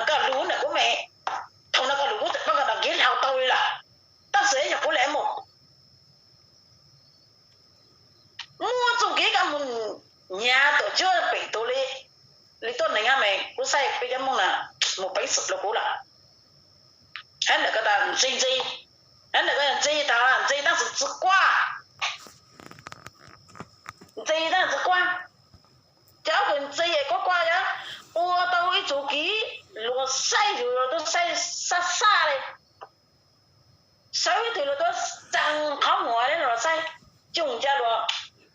koj lug ntawm kuv me. Thaum no koj lug kuv txawm paab koj đăng ký hlau tau li lawm, tab sis yog kuv li eb muaj. Muaj txuj kev koj moog nyav tuam cuab pem tug li, li tuab neeg hab me, kuv saib peb cov Moob na moog peev xwm rua kuv lawm. Hab ntawm koj tas ntse ntse, hab ntawm koj ntse tas ntse tab sis tsi kuaj, ntse tab sis tsi kuaj. Cov kws ntse es kuaj kuaj yog ua tau ib txuj kev luag saib yug tub saib sab sab li. Sawv twg luag tub tsaa qhov muag le luag saib, cooj ca luag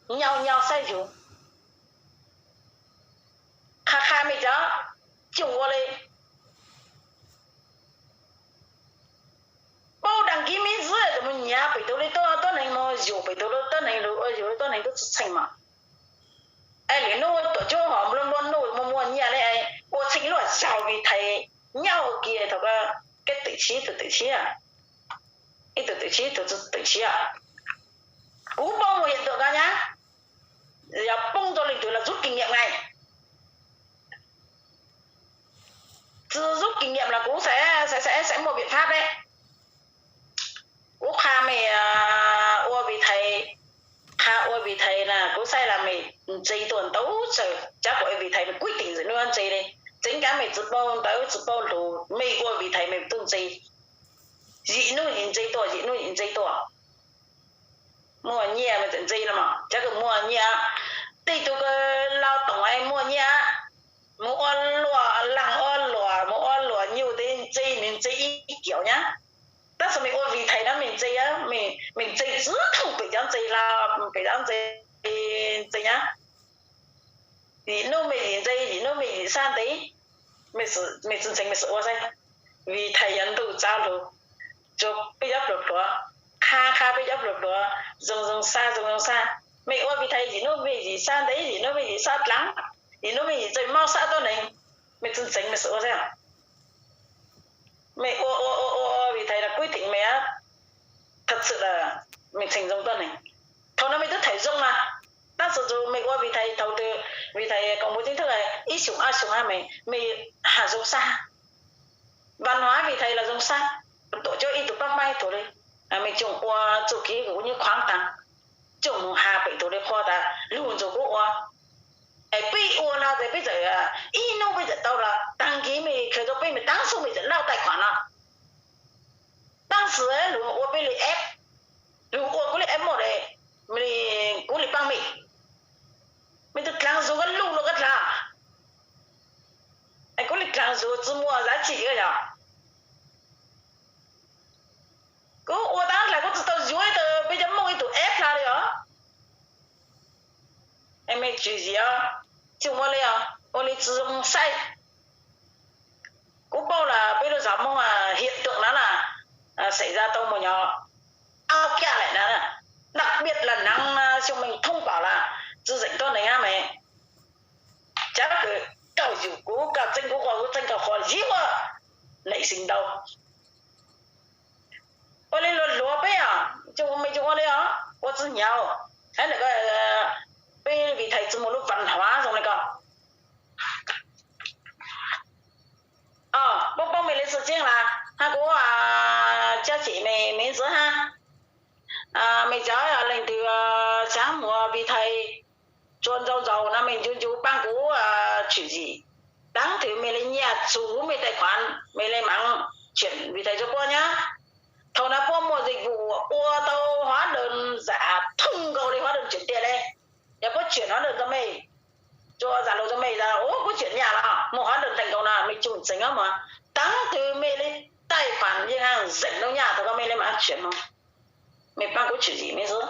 nyau nyau saib yug. Qha qha me cov cooj ua li paub đăng ký me ntsis tus moog nyav pem tug li tuab neeg moog yug pem tug li tuab neeg lug ua yug li tuab neeg tub tsi txheej mas. Es lwm nub tuam cuab hom nplua nplua nuj muaj muaj nyiaj le, ua txheej luaj zag vim thais nyob ua ke thaum koj twm tshiv ib tug twm tshiv, ib tug twm tshiv ib tug twm tshiv. Kuv paub muaj yam tuam koj nyab, yog poob rua leej twg los rút kinh nghiệm na. Tsi rút kinh nghiệm los kuv xav xav xav muaj biện pháp le. Kuv qha me ua vim thais, qha ua vim thais na kuv saib las me ntse tuaj ntau tsawg, cov kuv ua vim thais me kuj teem ntxim nub ntse li. Tseev kav me tsi paub ntawv tsi paub lug me ua vim thais me tub ntse. Yim nub yim ntse tuaj, yim nub yim ntse tuaj. Muaj nyiaj me txawm ntse no mas cov kws muaj nyiaj, tej tug kws laus toom muaj nyiaj, mus ua luam laag ua luam mus ua luam nyuj tes ntse, nws ntse ib kiam nyab. Tab sis me ua vim thais no me ntse, me ntse tsi thooj pem cov ntse hla, pem cov ntse, ntse nyab. xaj ntev, mej tsi ntxeev mej xwm ua xwb. Vim Thais yog ntuj txav lug, tsuas peb cov pluag pluag, qha qha peb cov pluag pluag, zoo zoo xaj zoo zoo xaj. Mej ua Vim Thais yim nub mej yim xaj ntev, yim nub mej yim xaj dlav, yim nub mej yim txawj maub xaj tuab neeg, mej tsi ntxeev mej xwm ua xwb. Mej ua ua ua ua Vim Thais los kuj teem mej, thov txwm los mej txheem zoo tuab neeg. Thaum no mej twb thaij zoo mas, tab sis tsuas mej ua Vim Thais thaum twg, Vim Thais koom mus ceeb thwj ib xyoos ob xyoos hab mej, mej has zoo xaj. Vas huav Vim Thais los zoo xaj, tuam coob ib tug paab paab ib tug li. Mej coj ua txuj kev kuv nyob khuaav taag, coj mus has pem tug li qhua tas lug ntxug kuv ua. Es peb ua no ces peb txawm ib nub peb txawm tau los taag kis mej khaws rua peb mej taab xub mej txawm lauj taij khuam no. Tab sis lug ua peb li eb, lug ua kuv li eb muaj le, kuv li paab mej, mej tug dlaag zug koj luj lug koj dlaag, es kuv li dlaag zug tsi muaj zab tsi yog. Kuv ua taab dlaag kuv tsi tau yuav ib tug peb cov Moob ib tug eb dlaag li os. Es mej tsim zim, tsi ua li os, ua li tsi zoo saib. Kuv paub las peb lub zog Moob hiam rua no na, xeem zag tau mus nyob au kiag lawm na, đặc biệt là nắng xyoo mej thoob pom las tsi zeem tuab neeg hab mej. Cov kws kawm yug kuv, kawm txeeb kuv qhua, kuv txeeb kawm qhua, yig ua neeg xeem ntau. Ua li luag luag peb os, coj ua mej coj ua li os, ua tsi nyav. Hab ntawm ko peb Vim Thais tsi muaj lub văn hóa zoo li ko. Poob poob mej li xwm txheej las hab kuv cab cem mej, mej ntxwv hab. Mej cov leej twg xaav muaj Vim Thais tsua ntau ntau no mej ncu ncu paab kuv tsim zim. Taab twg mej li nyaj txug mej tài khoản mej li maav tsim Vim Thais rua puab nyab. Thaum no puab muaj dịch vụ ua tau hóa đơn giả thoob nkaus li hóa đơn chuyển tiền li. Yog puab tsim hóa đơn rua mej, rua Zalo rua mej, ua puab tsim nyaj los muaj hóa đơn thành công no mej tsi ntxeev os mas. Taab twg mej li tài khoản ngân hàng zeem tau nyaj thaum ko mej li maav tsim no. Mej paab kuv tsim zim mej xwb.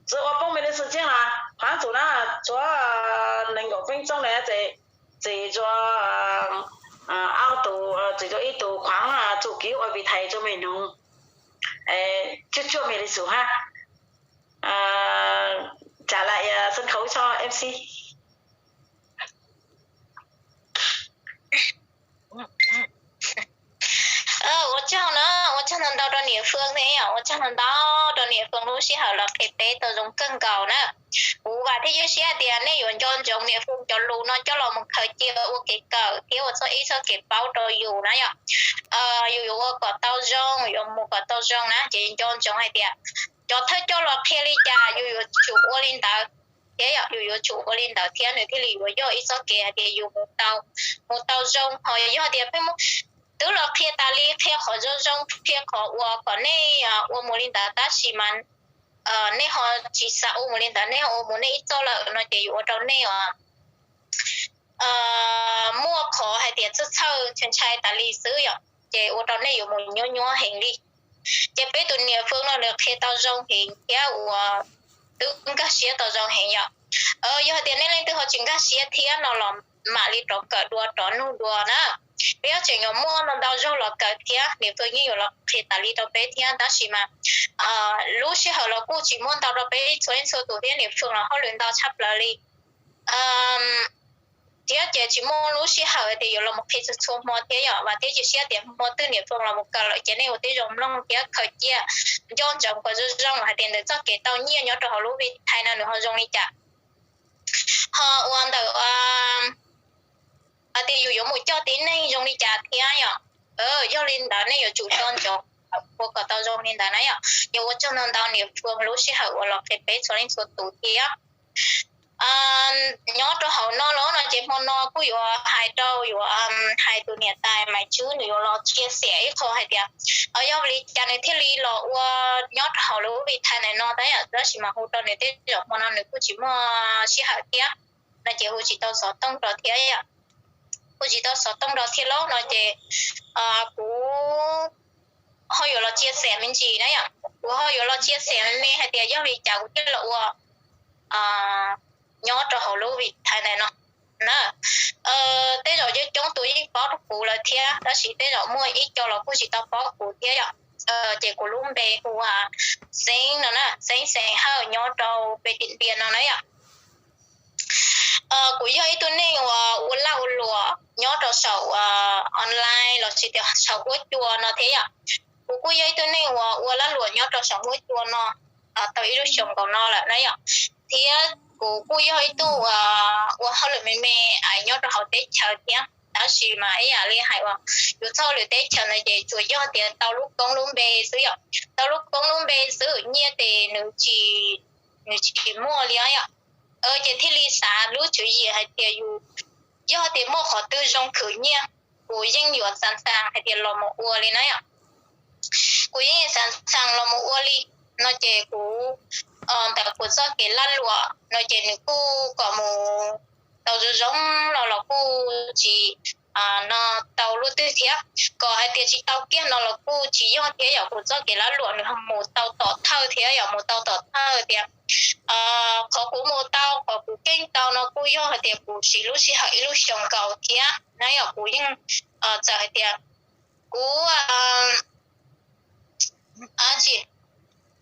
Tsi ua poob mej li xwm txheej las, hab txug na, tshuav neeg nkaum feeb txoob na, txim rua aub tug, txim rua ib tug khuaav txuj kev ua Vim Thais rua mej noog. Tsuaj tsuaj mej li xwm hab. Trả lại sân khấu cho em xi. Ua tsaug na, ua tsaug ntau ntau rau niam Fwm thiab, ua tsaug ntau ntau rau niam Fwm lub sij hawm los qhia peb tau zoo kawg nkaus na. Kuv vam thiab cia siab tias nej yuav nco ntsoov niam Fwm cov lus no coj los mus khaws cia ua kev kawm thiab ua txoj ib txoj kev paub rau yus na yom. Yus yuav ua kom tau zoo, yuav mus kom tau zoo na ces nco ntsoov hais tias cov thawj coj los qhia li cas yus yuav tsum ua li ntawd thiab, yus yuav tsum ua li ntawd thiab nws thiaj li yuav yog ib txoj kev hais tias yus mus tau, mus tau zoo. Ho yog tias pheej muab twb los qhia tas li, qhia qhov zoo zoo, qhia qhov uas kom nej ua mus li ntawd tab sis mas nej ho tsis xav ua mus li ntawd, nej ho ua mus nej ib txoj lawm no ces yuav ua rau nej os muaj qhov hais tias txhawj txhawj ntshai ntshai tas li xwb yom, ces ua rau nej yuav mus nyuaj nyuaj heev li. Ces peb tus niam Fwm no nws qhia tau zoo heev thiab uas twb nkag siab tau zoo heev yom. Yog hais tias nej leej twg ho tsis nkag siab thiab no los mam li rov kawm dua rov nug dua na. Peb yuav tseem yuav muaj ntau ntau zaug los kawm thiab, niam Fwm yeej yuav los qhia tas li rau peb thiab tab sis mas lub sij hawm los kuj tsis muaj ntau rau peb txhua leej txhua tus thiab, niam Fwm los hauj lwm ntau tshaj plaws li. Thiab ces tsis muaj lub sij hawm tias yuav los mus qhia txhua txhua hmo thiab yom. Vam thiab cia siab tias hmo twg niam Fwm los mus kawm lawm ces nej ua tib zoo mloog thiab khaws cia, nco ntsoov kom zoo zoo hais tias ntawm txoj kev tau nyiaj nyob rau hauv lub Vim Thais no nws ho zoo li cas, ho ua ntawm hais tias yus yuav mus coj tib neeg zoo li cas thiab yom. Yog li ntawd nej yuav tsum nco ntsoov ua kom tau zoo li ntawd na yom. Ces ua tsaug ntau ntau niam Fwm lub sij hawm uas los qhia peb txhua leej txhua tus thiab. Nyob rau hauv no los no ces hmo no kuj yuav hais rau, yuav hais tus niam tais Maiv Tswb nws yuav los chia sẻ ib qho hais tias yog vim li cas nws thiaj li los ua nyob rau hauv lub Vim Thais ntawm no tab tab sis mas hu rau nws tej zaum hmo no nws kuj tsis muaj sij hawm thiab no ces hu tsis tau xov tooj rau thiab yom. Hu tsis tau xov tooj rau thiab lauj no ces kuv ho yuav los chia sẻ me ntsis na yom. Kuv ho yuav los chia sẻ me me hais tias yog vim li cas kuv thiaj los ua nyob rau hauv lub Vim Thais ntawm no. na. Tej zaum coob coob tus yeej paub kuv lawm thiab, tab sis tej zaum muaj ib co los kuj tsis tau paub kuv thiab yom. Ces kuv lub npe hu ua Xeeb no na, Xeeb Xeem Hawj nyob rau pem Diam Npias no na yom. Kuv yog ib tug neeg uas ua laj ua luam nyob rau saum online los sis tias saum huab cua no thiab yom. Kuv kuj yog ib tug neeg uas ua laj luam nyob rau saum huab cua no tau ib lub xyoos nkaus no lawm na yom. Thiab kuv kuj yog ib tug ua hauj lwm me me nyob rau hauv teb chaws thiab, tab sis mas ib yam li hais uas yus txoj hauj lwm teb chaws no ces tsuas yog tias tau lub koob lub npe xwb yom. Tau lub koob lub npe xwb, nyiaj ces nws tsis, nws tsis muaj li yom. Ces thiaj li xav lub tswv yim hais tias yus yog tias muaj qhov twg zoo khwv nyiaj, kuv yeej yuav xav xaas hais tias los mus ua li na yom. Kuv yeej xav xaas los mus ua li no ces kuv, ntawm kuv txoj kev laj luam no ces nws kuj kom mus tau zoo zoo los los kuj tsis no tau luaj twg thiab, kom hais tias tsis tau kiag no los kuj tsis yog thiab yom. Kuv txoj kev laj luam nws mus tau tom thawj thiab yom, mus tau tom thawj tias qhov kuv mus tau, qhov kuv keej tau no kuj yog hais tias kuv siv lub sij hawm ib lub xyoos nkaus thiab na yom. Kuv yeej txawm hais tias kuv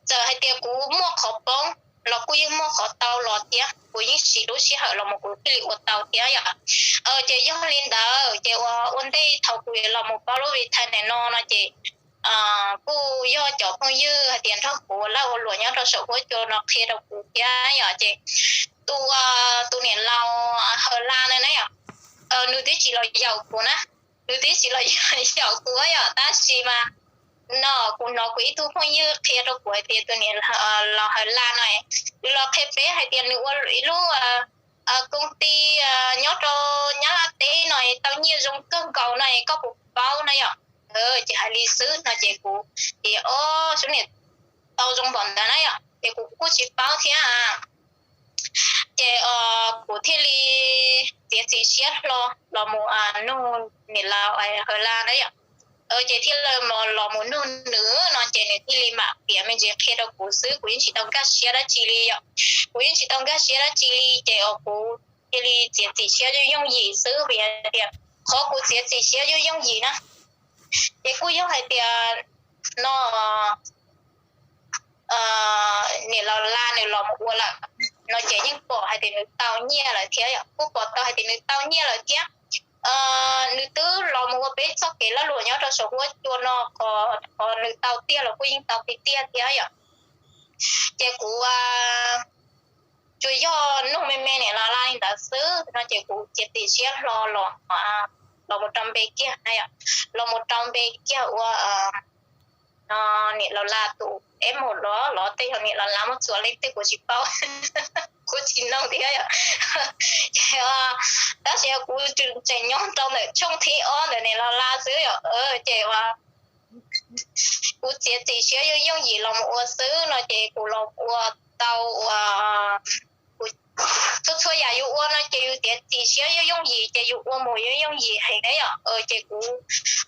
txawm hais tias kuv muaj qhov poob los kuj yeej muaj qhov tau los thiab, kuv yeej siv lub sij hawm los mus kuv thiaj li ua tau thiab yom. Ces yog li ntawd ces ua ua ntej thaum kuv los mus paub lub vim thais ntawm no no ces kuj yog cov phooj ywg hais tias nrog kuv ua laj ua luam nyob rau saum huab cua no qhia rau kuv thiab yom. Ces tus, tus niam laus Hawv Laj no na yom, nws twb tsis los yaum kuv na, nws twb tsis los yaum kuv yom, tab sis mas no kuv hnov kuv ib tug phooj ywg qhia rau kuv hais tias tus niam laus Hawv Laj no, nws los qhia peb hais tias nws ua ib lub koob ti nyob rau Nyab Laj teb no tau nyiaj zoo kawg nkaus no, koj puas paub na yom. Ces hais li xwb no ces kuv tias o, sub niam tau zoo npaum ntawd na yom, ces kuv kuj tsis paub thiab. Ces kuv thiaj li txiav txim siab hlo los mus nug niam laus Hawv Laj na yom. Ces thiaj li los mus nug nws no ces nws thiaj li mam piav me ntsis qhia rau kuv xwb, kuv yeej tsis tau nkag siab dab tsi li yom. Kuv yeej tsis tau nkag siab dab tsi li ces kuv thiaj li txiav txim siab yooj yooj yim xwb vim hais tias qhov kuv txiav txim siab yooj yooj yim na ces kuj yog hais tias no niam laus Laj nws los mus ua lawm no ces yeej pom hais tias nws tau nyiaj lawm thiab yom, kuj pom tau hais tias nws tau nyiaj lawm thiab. Nws twb los mus ua peb txoj kev lag luam nyob rau saum huab cua no, qhov nws tau tiag los kuj yeej tau tiag tiag thiab yom. Ces kuv tsuas yog nug me me niam laus Laj li ntawd xwb no ces kuv txiav txim siab hlo los, los mus rau npe kiag na yom, los mus rau npe kiag ua no niam laus Laj tus eb mus los los tej yog niam laus Laj muab txuas leej twg kuv tsis paub, kuv tsis nug thiab yom. Ces tab sis kuv tseem nyob rau ntawm tshooj thib ob ntawm niam laus Laj xwb yom. Ces kuv txiav txim siab yooj yooj yim los mus ua xwb no ces kuv los ua tau ua, txhua txhua yam yus ua no ces yus txiav txim siab yooj yooj yim ces yus ua mus yooj yooj yim heev na yom. Ces kuv,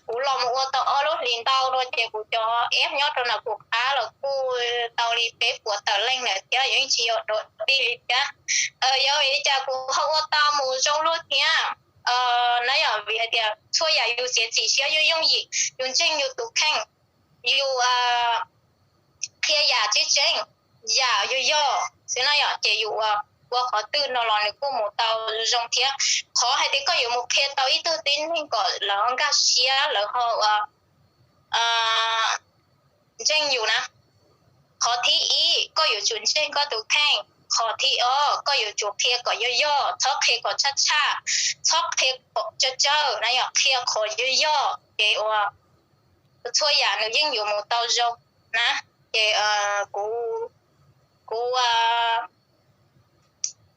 kuv los mus ua tau ob lub hlis ntau no ces kuv cov eb nyob rau ntawm kuv qab los kuj tau li peb puas tawm leej lawm thiab, yeej tsis yog dua dig li thiab. Yog vim li cas kuv ho ua tau mus zoo luaj thiab na yom, vim hais tias txhua yam yus txiav txim siab yooj yooj yim, yus ntseeg yus tus kheej, yus qhia yam tseeb tseeb, yam yog yog xwb na yom, ces yus ua, ua qhov twg no los nws kuj mus tau zoo thiab. Qhov hais tias koj yuav mus qhia tau ib tug tib neeg kom lawv ho nkag siab lawv ho ua ntseeg yus na, qhov thib ib koj yuav tsum ntseeg koj tus kheej, qhov thib ob koj yuav tsum qhia kom yog yog, txhob qhia kom tshaj tshaj, txhob qhia kom tsawg tsawg na yom, qhia qhov yog yog ces ua txhua yam nws yeej yuav mus tau zoo na. Ces kuv, kuv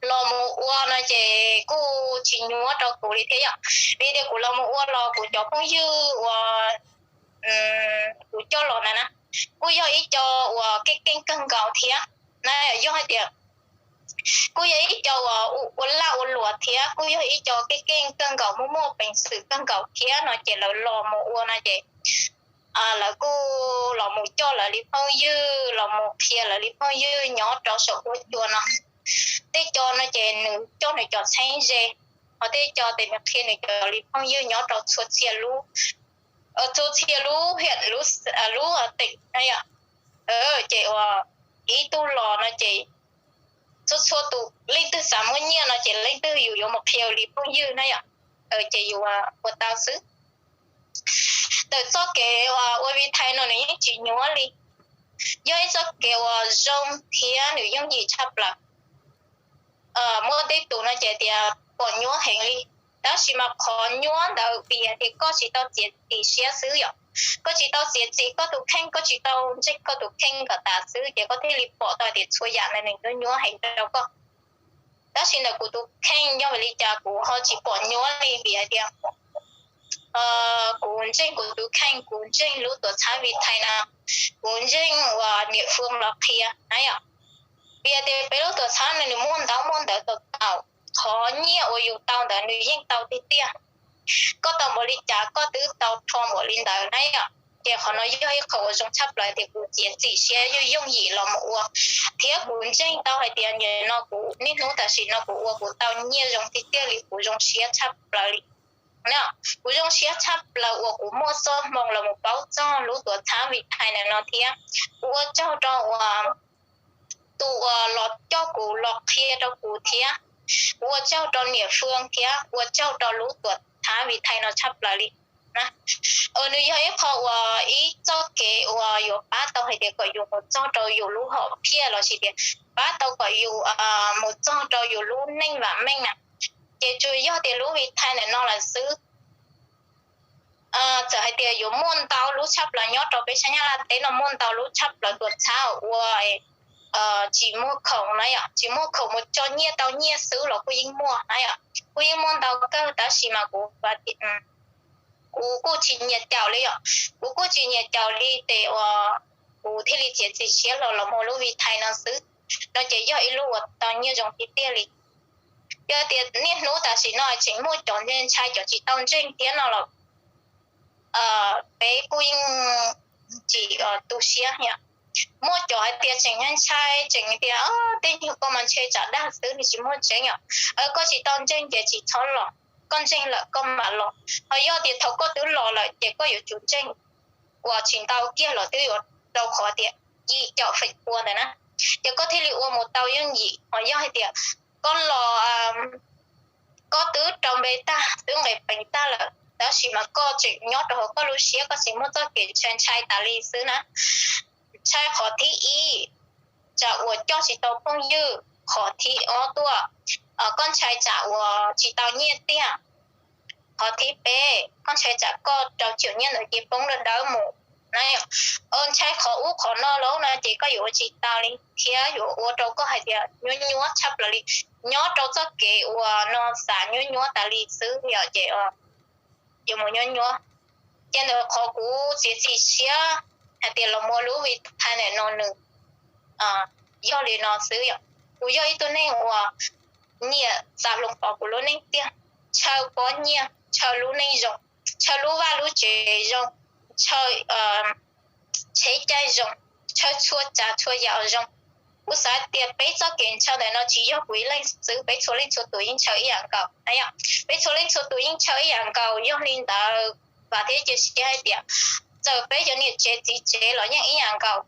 los mus ua no ces kuj tsis nyuaj rau kuv li thiab yom, vim tias kuv los mus ua los kuv cov phooj ywg uas kuv coj los ntawd na kuj yog ib co uas keej keej kawg nkaus thiab na, yog hais tias kuj yog ib co uas ua laj ua luam thiab kuj yog ib co keej keej kawg nkaus muaj muaj peev xwm kawg nkaus thiab no ces lawv los mus ua no ces lawv kuj los mus coj lawv li phooj ywg, los mus qhia lawv li phooj ywg nyob rau saum huab cua no. Tej co no ces nws coj nws cov txheeb ze, Ho tej co tes nws qhia nws cov li phooj ywg nyob rau txhua txhia lub, txhua txhia lub hiam lub, lub teem na yom. Ces uas ib tug los no ces txhua txhua tus leej twg xav muaj nyiaj no ces leej twg yus yuav mus qhia li phooj ywg na yom. Ces yus ua tau xwb. Ntawm txoj kev uas ua vi thais no nws yeej tsis nyuaj li, yog ib txoj kev uas zoo thiab nws yooj yim tshaj plaws. Muaj tej tus no ces tias pom nyuaj heev li, tab sis mas qhov nyuaj ntawd vim hais tias koj tsis tau txiav txim siab xwb yom. Koj tsis tau txiav txim koj tus kheej, koj tsis tau ntseeg koj tus kheej kom tas xwb ces koj thiaj li pom tau tias txhua yam ntawd nws nyuaj nyuaj heev rau koj. Tab sis ntawm kuv tus kheej yog vim li cas kuv ho tsis pom nyuaj li vim hais tias kuv ntseeg kuv tus kheej, kuv ntseeg lub tuam txhab vi thais na, kuv ntseeg uas niam fwm los qhia na yom. Vim hais tias peb lub tuam txhab no nws muaj ntau muaj ntawd tau tau, qhov nyiaj uas yus tau ntawd nws yeej tau tiag tiag. Koj tau npaum li cas koj twb tau rho npaum li ntawd na yom. Ces qhov no yog ib qho uas zoo tshaj plaws tias kuv txiav txim siab yooj yooj yim los mus ua, thiab kuv ntseeg tau hais tias nim no kuv niaj hnub tam sim no kuv ua kuv tau nyiaj zoo tiag tiag li, kuv zoo siab tshaj plaws li. Kuv zoo siab tshaj plaws uas kuv muaj txoj hmoo los mus paub txog lub tuam txhab vi thais ntawm no thiab. Kuv ua tsaug rau uas tus uas los coj kuv los qhia rau kuv thiab. Kuv ua tsaug rau niam fwm thiab ua tsaug rau lub tuam txhab vi thais no tshaj plaws li. Nws yog ib qho uas ib txoj kev uas yuav pab tau hais tias kom yus mus txog rau yus lub hom phiaj los sis tias pab tau kom yus mus txog rau yus lub neej vam meej na. Ces tsuas yog tias lub vi thais ntawm no lawm xwb. Txawm hais tias yuav muaj ntau lub tshaj plaws nyob rau peb sab Nyab Laj teb no, muaj ntau lub tshaj plaws tuam txhab ua tsis muaj khoom na yom, tsis muaj khoom mus tso nyiaj tau nyiaj xwb los kuj yeej muaj na yom, kuj yeej muaj ntau kawg, tab sis mas kuv kuv kuj tsis nyiam caum li yom, kuv kuj tsis nyiam caum li ces uas kuv thiaj li txiav txim siab los los mus lub vi thais no xwb. No ces yog ib lub uas tau nyiaj zoo tiag tiag li. Yog tias niaj hnub tam sim no tseem muaj cov ntshai cov tsis tau ntseeg thiab no los peb kuj yeej tsis tu siab yom. Muaj cov hais tias tseem ntshai tseem tias tej nyuag koj mas ntshe tsam dag xwb nws tsis muaj tseeb yom. Koj tsis tau ntseeg ces tsis txhob los, koj ntseeg lawm koj mam los. Ho yog tias thaum koj twb los lawm ces koj yuav tsum ntseeg uas tsis ntau kiag los twb yuav rau qhov tias yim caum feem pua ntawd na. Ces koj thiaj li ua mus tau yooj yim. Ho yog hais tias koj los, koj twb rau npe tag twb nqis peev tag lawm tab sis mas koj tseem nyob rau hauv koj lub siab koj tseem muaj txoj kev ntshai ntshai tas li xwb na. Ntshai qhov thib ib, tsam uas coj tsis tau phooj ywg, qhov thib ob tuaj koj ntshai tsam uas tsis tau nyiaj tiag, qhov thib peb koj ntshai tsam koj rau cov nyiaj ntawd ces poob dawb dawb mus na. Ntshai qhov ub qhov no lawm no ces koj yuav ua tsis tau li thiab yuav ua rau koj hais tias nyuaj nyuaj tshaj plaws li. Nyob rau txoj kev uas no xav nyuaj nyuaj tas li xwb yom, ces yuav mus nyuaj nyuaj. Ces ntawm qhov kuv txiav txim siab hais tias los mus lub vi thais ntawm no nws yog li no xwb yom. Kuv yog ib tug neeg uas nyiam txav hloov pauv kuv lub neej tiag, ntshaw pob nyiaj, ntshaw lub neej zoo, ntshaw lub vaj lub tsev zoo, ntshaw tsheb caij zoo, ntshaw txhua tsav txhua yam zoo. Kuv xav tias peb txoj kev ntshaw ntawm no tsis yog kuv ib leeg xwb, peb txhua leej txhua tus yeej ntshaw ib yam nkaus na yom. Peb txhua leej txhua tus yeej ntshaw ib yam nkaus, yog li ntawd vam thiab cia siab hais tias txawm peb cov niam tsev txiv tsev los yeej ib yam nkaus.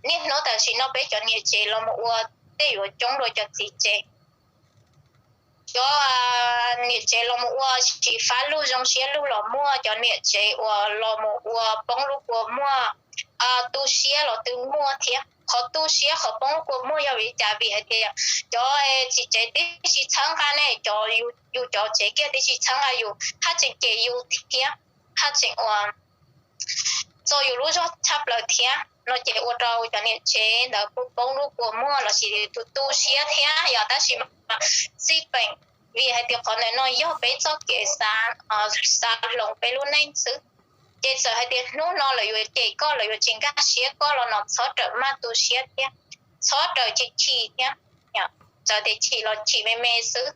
Niaj hnub tam sim no peb cov niam tsev los mus ua tej yuav coob dua cov txiv tsev. Cov niam tsev los mus ua xyiv fab lug zoo siab lug los muaj, cov niam tsev uas los mus ua poob lub kua muag tu siab los twb muaj thiab. Qhov tu siab qhov poob lub kua muag yog vim li cas? Vim hais tias cov txiv tsev tib si txhawb nqa ne, cov yus cov tsev kiag tib si txhawb nqa yus, haj tseem cem yus thiab, haj tseem ua txo yus lub zog tshaj plaws thiab no ces ua rau cov niam tsev ntawd kuj poob lub kua muag los sis tus tu siab thiab yom. Tab sis mas xij peem, vim hais tias qhov ntawm no yog peb txoj kev xav hloov peb lub neej xwb. Ces txawm hais tias hnub no lawv yuav cem koj, lawv yuav tsis nkag siab koj los no txhob rawm maj tu siab thiab, txhob rawm chim chim thiab. Txawm tias chim los chim me me xwb,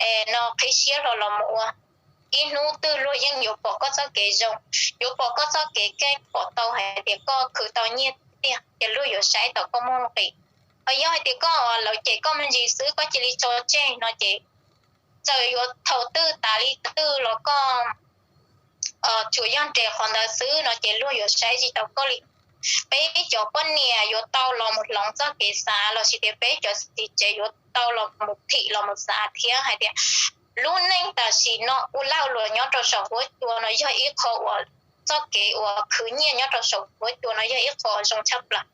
es no qhib siab hlo los mus ua. Ib hnub twg luag yeej yuav pom koj txoj kev zoo, yuav pom koj txoj kev keej, pom tau hais tias koj khwv tau nyiaj tiag, ces luag yuav saib tau koj muaj nqis. Yog hais tias koj, lawv cem koj me ntsis xwb koj cia li tso tseg no ces txawm yuav thaum twg tas li twg los koj tsuas yog nres qhov ntawd xwb no ces luag yuav saib tsis tau koj li. Peb cov poj niam yuav tau los mus hloov txoj kev xav lossis tias peb cov txiv tsev yuav tau los mus thim los mus xav thiab hais tias lub neej tam sim no ua laj ua luam nyob rau saum huab cua no yog ib qho uas txoj kev uas khwv nyiaj nyob rau saum huab cua no yog ib qho zoo tshaj plaws.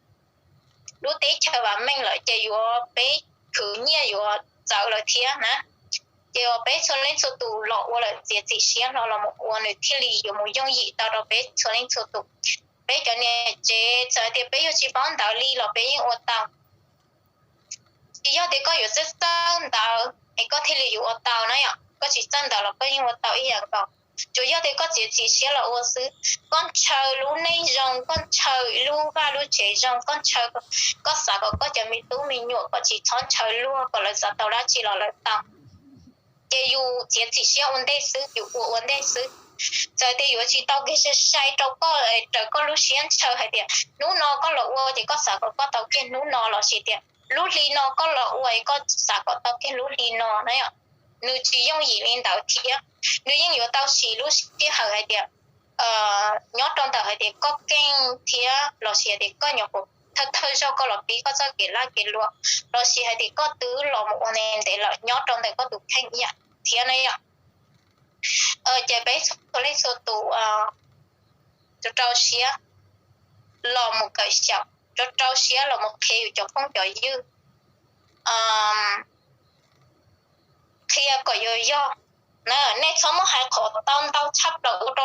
Lub teb chaws vam meej lawm ces yuav peb khwv nyiaj yuav txawv lawm thiab na. Ces uas peb txhua leej txhua tus los ua lawm txiav txim siab hlo los mus ua nws thiaj li yuav mus yooj yim tau rau peb txhua leej txhua tus. Peb cov niam tsev txawm tias peb yuav tsis paub ntawv li los peb yeej ua tau. Tsis yog tias koj yuav txawj txawj ntawv es koj thiaj li yuav ua tau na yom, koj tsis txawj ntawv los koj yeej ua tau ib yam nkaus. Tsuas yog tias koj txiav txim siab los ua xwb. Koj ntshaw lub neej zoo, koj ntshaw lub vaj lub tsev zoo, koj ntshaw, koj xav kom koj cov me tub me nyuam kom tsis txhob ntshaw luag kom lawv xav tau dab tsi los lawv tau. Ces yus txiav txim siab ua ntej xwb, yus ua ua ntej xwb. Txawm tias yuav tsis tau kev sai sai rau koj, raws koj lub siab ntshaw hais tias hnub no koj los ua ces koj xav kom koj tau kiag hnub no lossis tias lub hli no koj los ua es koj xav kom tau kiag lub hli no na yom, nws tsis yooj yim li ntawd thiab. Nws yeej yuav tau siv lub sij hawm hais tias nyob rau ntawm hais tias koj keej thiab lossis hais tias koj nyuam qhuav thawj thawj zaug koj los pib koj txoj kev laj kev luam lossis hais tias koj twb los mus ua ntev ntev lawm nyob rau ntawm koj tus kheej ib yam thiab na yom. Ces peb txhua leej txhua tus rau rau siab los mus kawm xyaum, rau rau siab los mus qhia yus cov phooj cov ywg, qhia kom yog yog. Nej txhob muab hais qhov tau ntau tshaj plaws ua rau